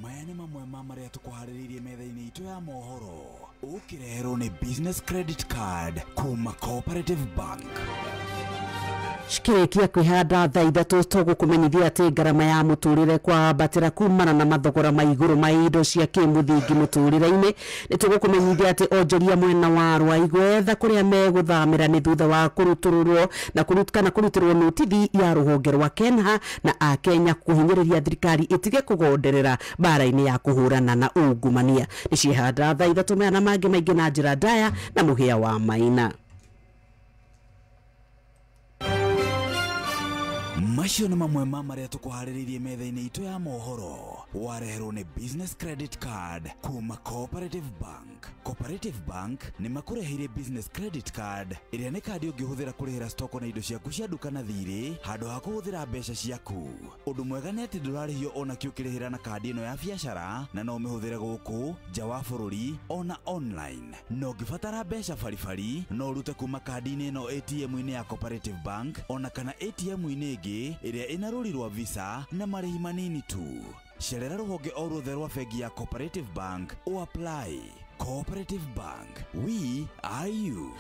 Maya nĩ mamwe ma marĩa tũkũharĩrĩirie metha-inĩ itũ ya mohoro, ũkĩreherwo nĩ Business Credit Card kuma Cooperative Bank. Cikĩrĩkia kwĩhanda thaa 3 tũgũkũmenyithia atĩ ngarama ya mũtũrĩre kwambatĩra kumana na mathogora ma igũrũ ma indo cia kĩmũthingi mũtũrĩre-inĩ. Nĩ tũgũkũmenyithia atĩ onjoria mwena wa Rwaigwetha kũrĩa megũthamĩra nĩ thutha wa kũrutũrũrwo na kana kũrutĩrwo notithi ya rũhonge rwa Kenha, na akenya kũhinyĩrĩria thirikari ĩtige kũgonderera mbara-inĩ ya kũhũrana na ungumania. Nĩ ciĩhanda thaa 3 maya na mangĩ maingĩ na njĩra ndaya na mũhĩa wa maina. Macio nĩ mamwe ma marĩa tũkũharĩrĩirie metha-inĩ itũ ya mohoro, wareherwo nĩ Business Credit Card kuma Cooperative Bank. Cooperative Bank nĩ makũreheire Business Credit Card ĩrĩa nĩ kandi ũngĩhũthĩra kũrĩhĩra stoko na indo ciaku cia nduka na thirĩ handũ ha kũhũthĩra mbeca ciaku. Ũndũ mwega nĩ atĩ ndũrarĩhio ona kĩ ũkĩrĩhĩra na kandi ĩno ya biacara, na no ũmĩhũthĩre gũkũ nja wa bũrũri ona online. Na ũngĩbatara mbeca baribari no ũrute kuma kandi-inĩ ĩno ATM-inĩ ya Cooperative Bank ona kana ATM-inĩ ĩngĩ ĩrĩa ĩna rũri rwa Visa na marĩhi manini tu. Cerera rũhonge o ruothe rwa bengi ya Cooperative Bank o apply. Cooperative Bank, we are you.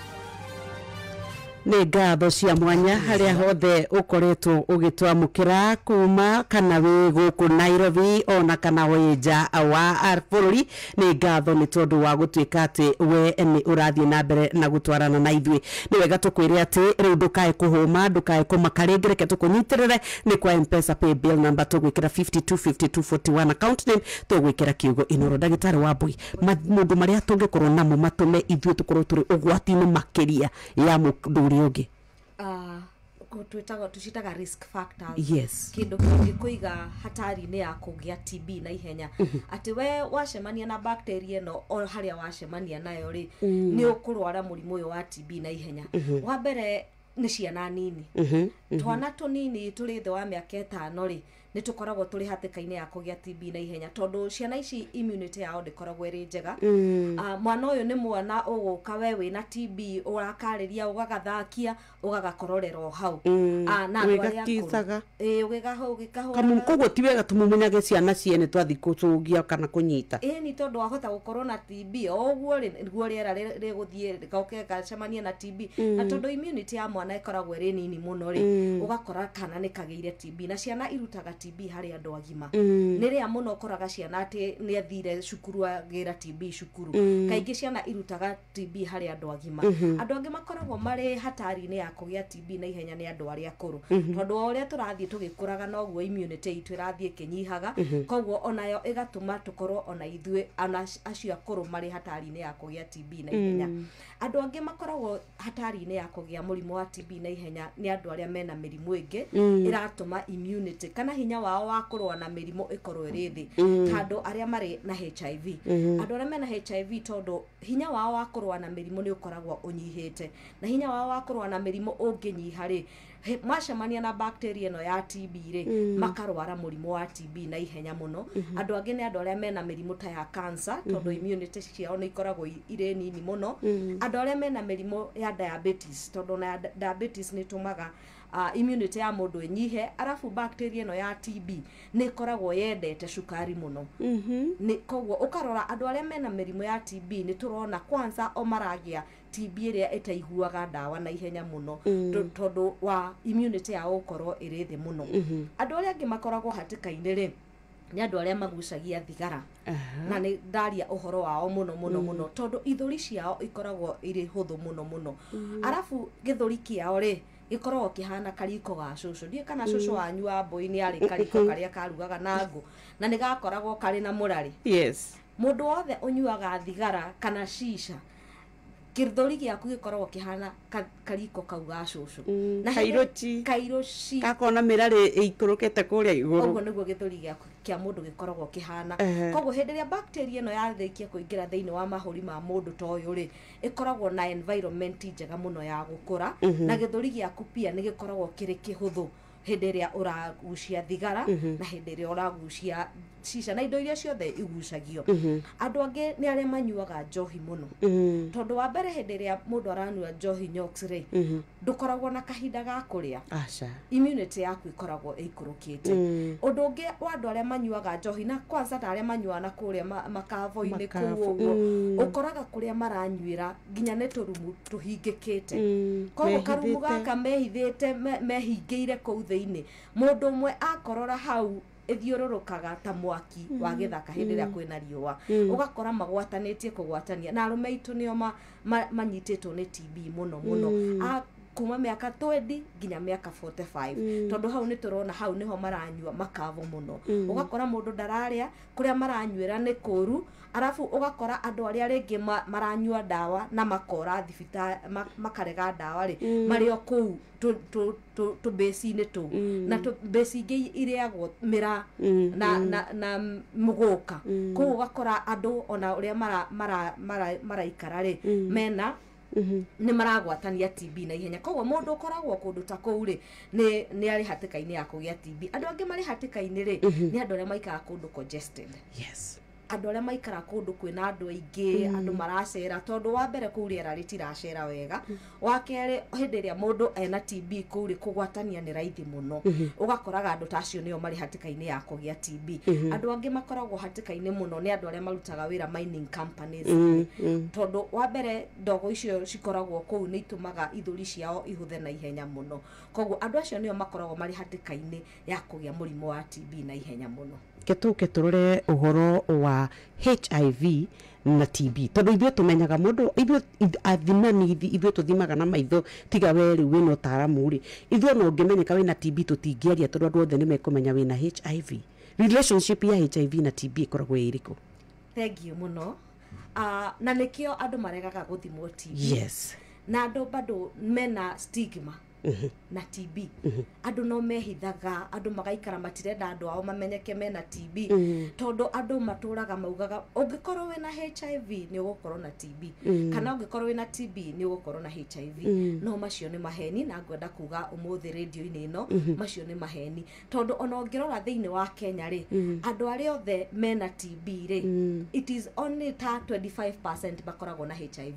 Nĩ ngatho cia mwanya harĩa hothe ũkoretwo ũgĩtwamũkĩra kuma kana wĩ gũkũ Nairobi ona kana wĩ nja wa bũrũri. Nĩ ngatho nĩ tondũ wa gũtuĩka atĩ we nĩ ũrathiĩ na mbere na gũtwarana na ithuĩ. Nĩ wega tũkwĩre atĩ rĩu ndũkae kũhũma, ndũkae kũmaka rĩngĩ, reke tũkũnyitĩrĩre. Nĩ kwa M-Pesa pay bill number tũgwĩkĩra 525241, account name tũgwĩkĩra kiugo Inoro. Ndagĩtarĩ Wambui, maũndũ marĩa tũngĩkorwo namo matũme ithuĩ tũkorwo tũrĩ ũgwati-inĩ makĩria ya mũndũ ũngĩ. Twĩtaga tũcitaga risk factors. Yes. Kĩndũ kĩngĩkũiga hatari-inĩ ya kũgĩa TB na ihenya, atĩ we wacemania na bacteria ĩno o harĩa wacemania nayo rĩ, nĩ ũkũrwara mũrimũ ũyũ wa TB na ihenya. Wa mbere nĩ ciana nini. Twana tũnini tũrĩ thĩ wa mĩaka 5 rĩ, nĩ tũkoragwo tũrĩ hatĩka-inĩ ya kũgĩa TB na ihenya, tondũ ciana ici immunity yao ndĩkoragwo ĩrĩ njega. Mwana ũyũ nĩ mwana ũgũka we wĩna TB ũrakarĩria ũgagathakia ũgagakororera o hau. Na andũ arĩa akũrũ ũgĩkahũra. Koguo ti wega tũmumunyage ciana ciene twathiĩ kũcũgia kana kũnyita. Ĩni tondũ wahota gũkorwo na TB o ũguo rĩ, nĩguo rĩera rĩgũthiĩ rĩgoke gacemanie na TB, na tondũ immunity ya mwana ĩkoragwo ĩrĩ nini mũno rĩ, ũgakora kana nĩ kagĩire TB. Na ciana irutaga TB harĩ andũ agima. Nĩ rĩa mũno ũkoraga ciana atĩ nĩ athire cukuru agĩra TB cukuru. Kaingĩ ciana irutaga TB harĩ andũ agima. Andũ angĩ makoragwo marĩ hatari-inĩ ya kũgĩa TB na ihenya nĩ andũ arĩa akũrũ, tondũ o ũrĩa tũrathiĩ tũgĩkũraga noguo immunity itũ ĩrathiĩ ĩkĩnyihaga, koguo onayo ĩgatũma tũkorwo ona ithuĩ ona acio akũrũ marĩ hatari-inĩ ya kũgĩa TB na ihenya. Andũ angĩ makoragwo hatari-inĩ ya kũgĩa mũrimũ wa TB na ihenya nĩ andũ arĩa mena mĩrimũ ĩngĩ ĩratũma immunity kana hinya wao wa kũrũa na mĩrimũ ĩkorwo ĩrĩ thĩ, ta andũ arĩa marĩ na HIV. Andũ arĩa mena HIV, tondũ hinya wao wa kũrũa na mĩrimũ nĩ ũkoragwo ũnyihĩte, na hinya wao wa kũrũa na mĩrimũ ũngĩnyiha rĩ, macemania na bacteria ĩno ya TB rĩ, makarwara mũrimũ wa TB na ihenya mũno. Andũ angĩ nĩ andũ arĩa mena mĩrimũ ta ya cancer, tondũ immunity ciao nĩ ikoragwo irĩ nini mũno. Andũ arĩa mena mĩrimũ ya diabetes, tondũ na diabetes nĩ ĩtũmaga immunity ya mũndũ ĩnyihe, arabu bacteria ĩno ya TB nĩ ĩkoragwo yendete cukari mũno. Nĩ koguo ũkarora andũ arĩa mena mĩrimũ ya TB nĩ tũrona kwanza o maragĩa TB ĩrĩa ĩtaiguaga ndawa na ihenya mũno, tondũ wa immunity yao gũkorwo ĩrĩ thĩ mũno. Andũ arĩa angĩ makoragwo hatĩka-inĩ rĩ, nĩ andũ arĩa magucagia thigara. Na nĩ ndaria ũhoro wao mũno mũno mũno, tondũ ithũri ciao ikoragwo irĩ hũthũ mũno mũno. Arabu gĩthũri kĩao rĩ, gĩkoragwo kĩhana kariko ga cũcũ. Ndiũĩ kana cũcũ wanyu wa mbũi nĩ arĩ kariko karĩa karugaga na ngũ, na nĩ gakoragwo karĩ na mũrarĩ. Yes. Mũndũ wothe ũnyuaga thigara kana shisha, Gĩthũri gĩaku gĩkoragwo kĩhana kariko kau ga cũcũ. Na Kairochi. Kairochi. Gakona mĩrarĩ ĩikũrũkĩte kũrĩa igũrũ. Ũguo nĩguo gĩthũri gĩaku kĩa mũndũ gĩkoragwo kĩhana. Koguo hĩndĩ ĩrĩa bacteria ĩno yarĩkia kũingĩra thĩinĩ wa mahũri ma mũndũ ta ũyũ rĩ, ĩkoragwo na environment njega mũno ya gũkũra, na gĩthũri gĩaku pia nĩ gĩkoragwo kĩrĩ kĩhũthũ hĩndĩ ĩrĩa ũragucia thigara na hĩndĩ ĩrĩa ũragucia cica na indo iria ciothe igucagio. Andũ angĩ nĩ arĩa manyuaga njohi mũno, tondũ wa mbere hĩndĩ ĩrĩa mũndũ aranyua njohi nyox rĩ, ndũkoragwo na kahinda ga kũrĩa. Aca. Immunity yaku ĩkoragwo ĩikũrũkĩte. Ũndũ ũngĩ wa andũ arĩa manyuaga njohi, na kwanza ta arĩa manyuaga na kũrĩa makavo-inĩ Makavo, kũu ũguo, ũkoraga kũrĩa maranyuĩra nginya nĩ tũrumu tũhingĩkĩte. Koguo karumu mehithĩte. Gaka mehithĩte, mehingĩire kũu thĩinĩ, mũndũ ũmwe akorora hau ĩthiũrũrũkaga ta mwaki wa gĩthaka hĩndĩ ĩrĩa kwĩna riũa. Ũgakora magwatanĩtie kũgwatania, na arũme aitũ nĩo manyitĩtwo nĩ TB mũno mũno, kuma mĩaka 20 nginya mĩaka 45, tondũ hau nĩ tũrona hau nĩho maranyua makavo mũno. Ũgakora mũndũ ndararĩa, kũrĩa maranyuĩra nĩ kũru, arabu ũgakora andũ arĩa rĩngĩ maranyua ndawa na makora thibitarĩ, makarega ndawa rĩ, marĩ o kũu tũmbĩci-inĩ tũu, na tũmbĩci ingĩ irĩagwo mĩraa na mũgũka. Koguo ũgakora andũ ona ũrĩa maraikara rĩ, mena nĩ maragwatania TB na ihenya. Koguo mũndũ ũkoragwo kũndũ ta kũu rĩ, nĩ arĩ hatĩka-inĩ ya kũgĩa TB. Andũ angĩ marĩ hatĩka-inĩ rĩ, nĩ andũ arĩa maikaraga kũndũ congested, andũ arĩa maikara kũndũ kwĩna andũ aingĩ, andũ maracera, tondũ wa mbere kũu rĩera rĩtiracera wega, wa kerĩ hĩndĩ ĩrĩa mũndũ ena TB kũu rĩ, kũgwatania nĩ raithi mũno. Ũgakoraga andũ ta acio nĩo marĩ hatĩka-inĩ ya kũgĩa TB. Andũ angĩ makoragwo hatĩka-inĩ mũno nĩ andũ arĩa marutaga wĩra mining companies, tondũ wa mbere ndogo icio cikoragwo kũu nĩ itũmaga ithũri ciao ihũthe na ihenya mũno. Koguo andũ acio nĩo makoragwo marĩ hatĩka-inĩ ya kũgĩa mũrimũ wa TB na ihenya mũno. Ke tũke tũrore ũhoro wa HIV na TB, tondũ ithuĩ tũmenyaga mũndũ, ithuĩ athimani, ithuĩ tũthimaga na maitho, tiga we rĩu wĩna ũtaaramu rĩ, ithuĩ ona ũngĩmenyeka wĩna TB tũtingĩaria, tondũ andũ othe nĩ mekũmenya wĩna HIV. Relationship ya HIV na TB ĩkoragwo ĩ ĩrĩkũ? Thank you mũno. Na nĩkĩo andũ maregaga gũthimwo TB. Na andũ bado mena stigma na TB. Andũ no mehithaga, andũ magaikara matirenda andũ ao mamenyeke mena TB, tondũ andũ matũraga maugaga ũngĩkorwo wĩna HIV nĩ ũgũkorwo na TB, kana ũngĩkorwo wĩna TB nĩ ũgũkorwo na HIV. No macio nĩ maheni, na ngwenda kuga ũmũthĩ rĩndio-inĩ ĩno macio nĩ maheni, tondũ ona ũngĩrora thĩinĩ wa Kenya rĩ, andũ arĩa othe mena TB rĩ, it is only ta 25% makoragwo na HIV.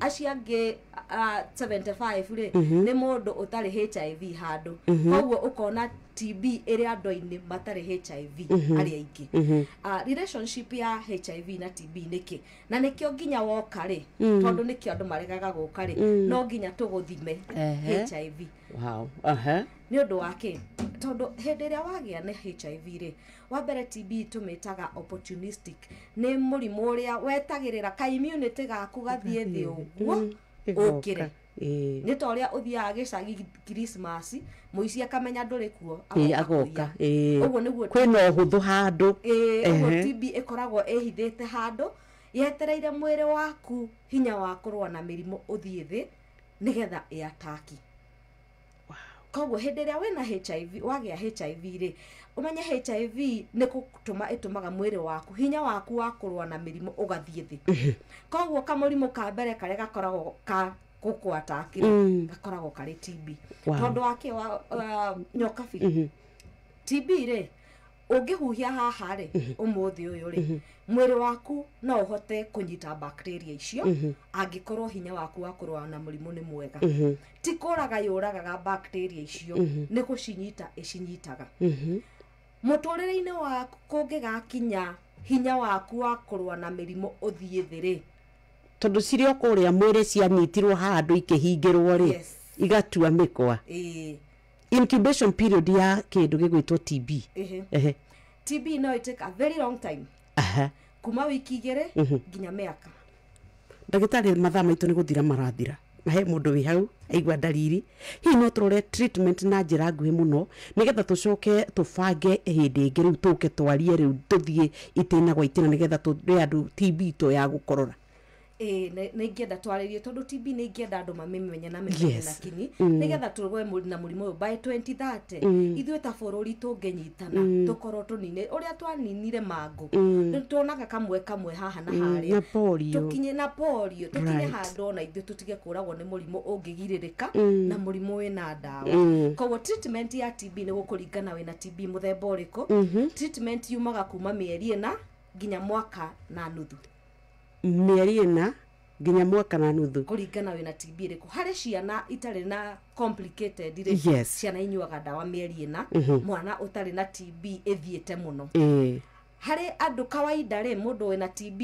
Acio angĩ 75 rĩ, nĩ mũndũ ũtarĩ HIV handũ. Koguo ũkona TB ĩrĩ andũ-inĩ matarĩ HIV arĩa aingĩ. Relationship ya HIV na TB nĩkĩ, na nĩkĩo nginya woka rĩ, tondũ nĩkĩo andũ maregaga gũka rĩ, no nginya tũgũthime HIV. Nĩ ũndũ wa kĩ? Tondũ hĩndĩ ĩrĩa wagĩa nĩ HIV rĩ, wa mbere TB tũmĩtaga opportunistic, nĩ mũrimũ ũrĩa wetagĩrĩra ka immunity gaku gathiĩ thĩ ũguo ũkĩre. Nĩ ta ũrĩa ũthiaga gĩcagi Christmas, mũici akamenya ndũrĩ kuo, agoka. Ũguo nĩguo kwĩna ũhũthũ handũ. Ũguo TB ĩkoragwo ĩhithĩte handũ yetereire mwĩrĩ waku hinya wa kũrũa na mĩrimũ ũthiĩ thĩ nĩgetha ĩataki. Koguo hĩndĩ ĩrĩa wĩna HIV, wagĩa HIV rĩ, ũmenye HIV nĩ gũtũma ĩtũmaga mwĩrĩ waku hinya waku wa kũrũa na mĩrimũ ũgathiĩ thĩ. Koguo kamũrimũ ka mbere karĩa gakoragwo ka gũkũ-attack rĩ, gakoragwo karĩ TB. Tondũ wake wa nyokabi, TB rĩ, ũngĩhuhia haha rĩ, ũmũthĩ ũyũ rĩ, mwĩrĩ waku no ũhote kũnyita bacteria icio angĩkorwo hinya waku wa kũrũa na mũrimũ nĩ mwega. Ti kũraga yũragaga bacteria icio, nĩ gũcinyita ĩcinyitaga. Mũtũrĩre-inĩ waku kũngĩgakinya hinya waku wa kũrũa na mĩrimũ ũthiĩ thĩ rĩ, tondũ cirĩ o kũrĩa mwĩrĩ cianyitirwo handũ ikĩhingĩrwo rĩ, igatua mĩkwa. Incubation period ya kĩndũ gĩgwĩtwo TB. TB no it take a very long time. Kuma wiki 2 nginya mĩaka. Ndagĩtarĩ, mathaa maitũ nĩ gũthira marathira, na he mũndũ wĩ hau aigua ndariri, hihi no tũrore treatment na njĩra nguhĩ mũno nĩgetha tũcoke tũbange hĩndĩ ĩngĩ rĩu tũke twarie rĩu tũthiĩ itĩna gwa itĩna nĩgetha tũre andũ TB to ya gũkorora? Ĩĩ, nĩ ingĩenda twarĩrie tondũ TB nĩ ingĩenda andũ mamĩmenye na mĩmenye na kinyi, nĩgetha tũrũe na mũrimũ ũyũ by 2030. Ithuĩ ta bũrũri tũngĩnyitana tũkorwo tũnine ũrĩa twaninire mangũ, tuonaga kamwe kamwe haha na harĩa, na polio. Tũkinye na polio, tũkinye handũ ona ithuĩ tũtige kũragwo nĩ mũrimũ ũngĩgirĩrĩka na mũrimũ wĩna ndawa. Koguo treatment ya TB nĩ gũkũringana wĩna TB mũthemba ũrĩkũ. Treatment yumaga kuma mĩeri 4 nginya mwaka na nuthu. Mĩeri 4 nginya mwaka na nuthu, kũringana wĩna TB ĩrĩkũ. Harĩ ciana itarĩ na complicated rĩ, ciana inyuaga ndawa mĩeri 4, mwana ũtarĩ na TB ĩthiĩte mũno. Harĩ andũ kawaida rĩ, mũndũ wĩna TB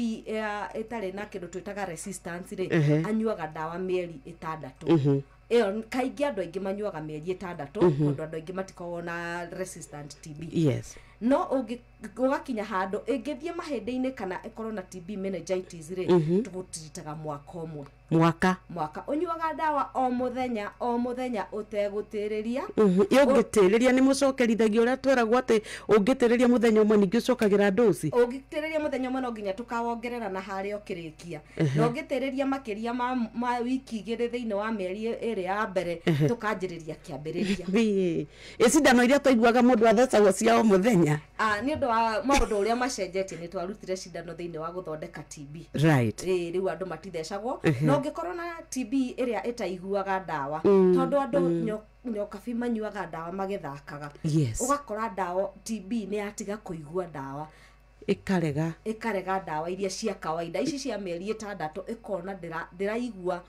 ĩtarĩ na kĩndũ twĩtaga resistance rĩ, anyuaga ndawa mĩeri 6. Ĩyo kaingĩ andũ aingĩ manyuaga mĩeri 6, tondũ andũ aingĩ matikoragwo na resistant TB. No ũgakinya handũ ĩngĩthiĩ mahĩndĩ-inĩ kana ĩkorwo na TB meningitis rĩ, tũgũtiritaga mwaka ũmwe. Mwaka ũnyuaga ndawa o mũthenya o mũthenya ũtegũtĩrĩria. Ũngĩtĩrĩria nĩ mũcokerithagia ũrĩa tweragwo atĩ ũngĩtĩrĩria mũthenya ũmwe ningĩ ũcokagĩra ndoci. Ũngĩtĩrĩria mũthenya ũmwe no nginya tũkawongerera na harĩa ũkĩrĩkia. Na ũngĩtĩrĩria makĩria ma wiki 2 thĩinĩ wa mĩeri 2 ya mbere, tũkanjĩrĩria kĩambĩrĩria. Ĩ cindano iria twaiguaga mũndũ athecagwo cia o mũthenya? Nĩ ũndũ wa maũndũ ũrĩa macenjetie, nĩ twarutire cindano thĩinĩ wa gũthondeka TB. Rĩu andũ matithecagwo. No ũngĩkorwo na TB ĩrĩa ĩtaiguaga ndawa, tondũ andũ nyokabi manyuaga ndawa magĩthakaga, ũgakora ndawa TB nĩ yatiga kũigua ndawa, ĩkarega ndawa iria cia kawaida, ici cia mĩeri 6 ĩkona ndĩraigua.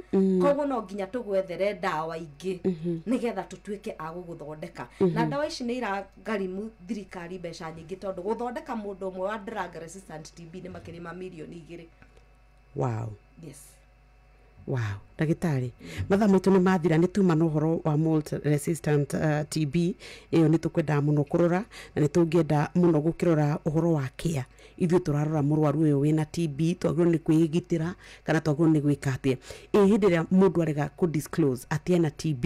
Koguo no nginya tũgwethere ndawa ingĩ nĩgetha tũtuĩke a gũgũthondeka. Na ndawa ici nĩ iragharimu thirikari mbeca nyingĩ, tondũ gũthondeka mũndũ ũmwe wa drug resistant TB nĩ makĩria ma mirioni 2. Wow. Yes. Wow, ndagĩtarĩ, mathaa maitũ nĩ mathira, nĩ tuma na ũhoro wa malt resistant TB ĩyo nĩ tũkwendaga mũno kũrora, na nĩ tũngĩenda mũno gũkĩrora ũhoro wa kĩa. Ithuĩ tũrarora mũrwaru ũyũ wĩna TB, twagĩrĩirwo nĩ kwĩgitĩra kana twagĩrĩirwo nĩ gwĩka atĩa? Ĩ hĩndĩ ĩrĩa mũndũ arega kũ disclose atĩ ena TB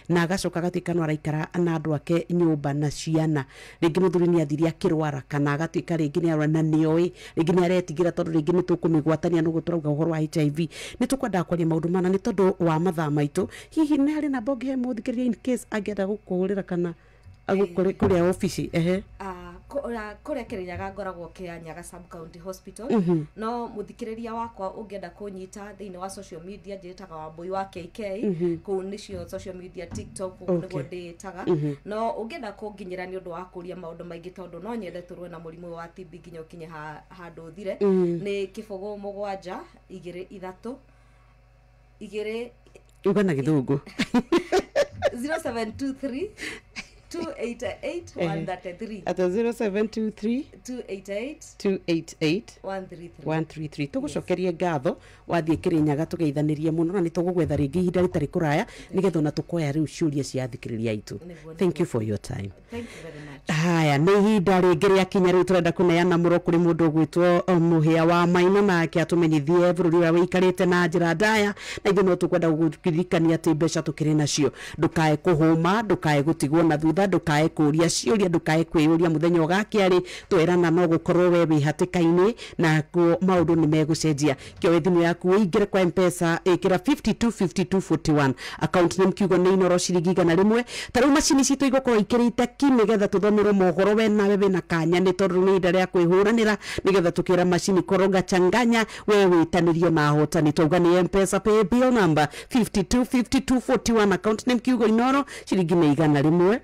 na agacoka agatuĩka no araikara na andũ ake nyũmba na ciana, rĩngĩ mũthuri nĩ athire akĩrwara kana agatuĩka rĩngĩ nĩ arwara na nĩoĩ, rĩngĩ nĩ aretigĩra tondũ rĩngĩ nĩ tũkũmĩgwatania nũguo tũrauga ũhoro wa HIV. Nĩ tũkwendaga kwaria maũndũ mana nĩ tondũ wa mathaa maitũ. Hihi nĩ harĩ namba ũngĩhe mũthikĩrĩria in case angĩenda gũkũhũrĩra kana agũkore kũrĩa obici? Kũrĩa Kĩrĩnyaga ngoragwo Kĩanyaga Sub County Hospital. No mũthikĩrĩria wakwa ũngĩenda kũnyita thĩinĩ wa social media, njĩtaga Wambui wa KK, kũu nĩcio social media, TikTok, kũu nĩguo ndĩĩtaga. No ũngĩenda kũnginyĩra nĩ ũndũ wa kũria maũndũ maingĩ, tondũ no nyende tũrũe na mũrimũ wa TB nginya ũkinye handũ ũthire, nĩ 0 7 2 3 2 uga na gĩthũngũ. 0723 288 133. At 0723 288 288 133. 133. Tũgũcokerie ngatho wathiĩ Kĩrĩnyaga, tũgeithanirie mũno na nĩ tũgũgwetha rĩngĩ ihinda rĩtarĩ kũraya nĩgetha ona tũkoya rĩu ciũria cia athikĩrĩria aitũ. Thank you for your time. Thank you very much. Haya, nĩ ihinda rĩngĩ rĩakinya rĩu tũrenda kũneana mũro kũrĩ mũndũ ũgwĩtwo Mũhĩa wa Maina, nake atũmenyithie bũrũri ũrĩa wĩikarĩte na njĩra ndaya, na ithuĩ no tũkwenda gũkũririkania atĩ mbeca tũkĩrĩ nacio. Ndũkae kũhũma, ndũkae gũtigwo na thutha, ndũkae kũria ciũria, ndũkae kwĩyũria mũthenya ũgakĩa rĩ, twerana no gũkorwo we wĩ hatĩka-inĩ nakuo maũndũ nĩ megũcenjia. Kĩoe thimũ yaku ũingĩre kwa M-Pesa, ĩkĩra 525241, account name kiugo nĩ Inoro, ciringi 100. Ta rĩu macini citũ igũkorwo ikĩrĩte ki nĩgetha tũthomerwo mohoro we nawe wĩna kanya, nĩ tondũ nĩ ihinda rĩa kwĩhũranĩra, nĩgetha tũkĩra macini koroga changanya, we wĩtanĩrio na ahotani. Twauga nĩ M-Pesa pay bill number 525241, account name kiugo Inoro, ciringi nĩ 100.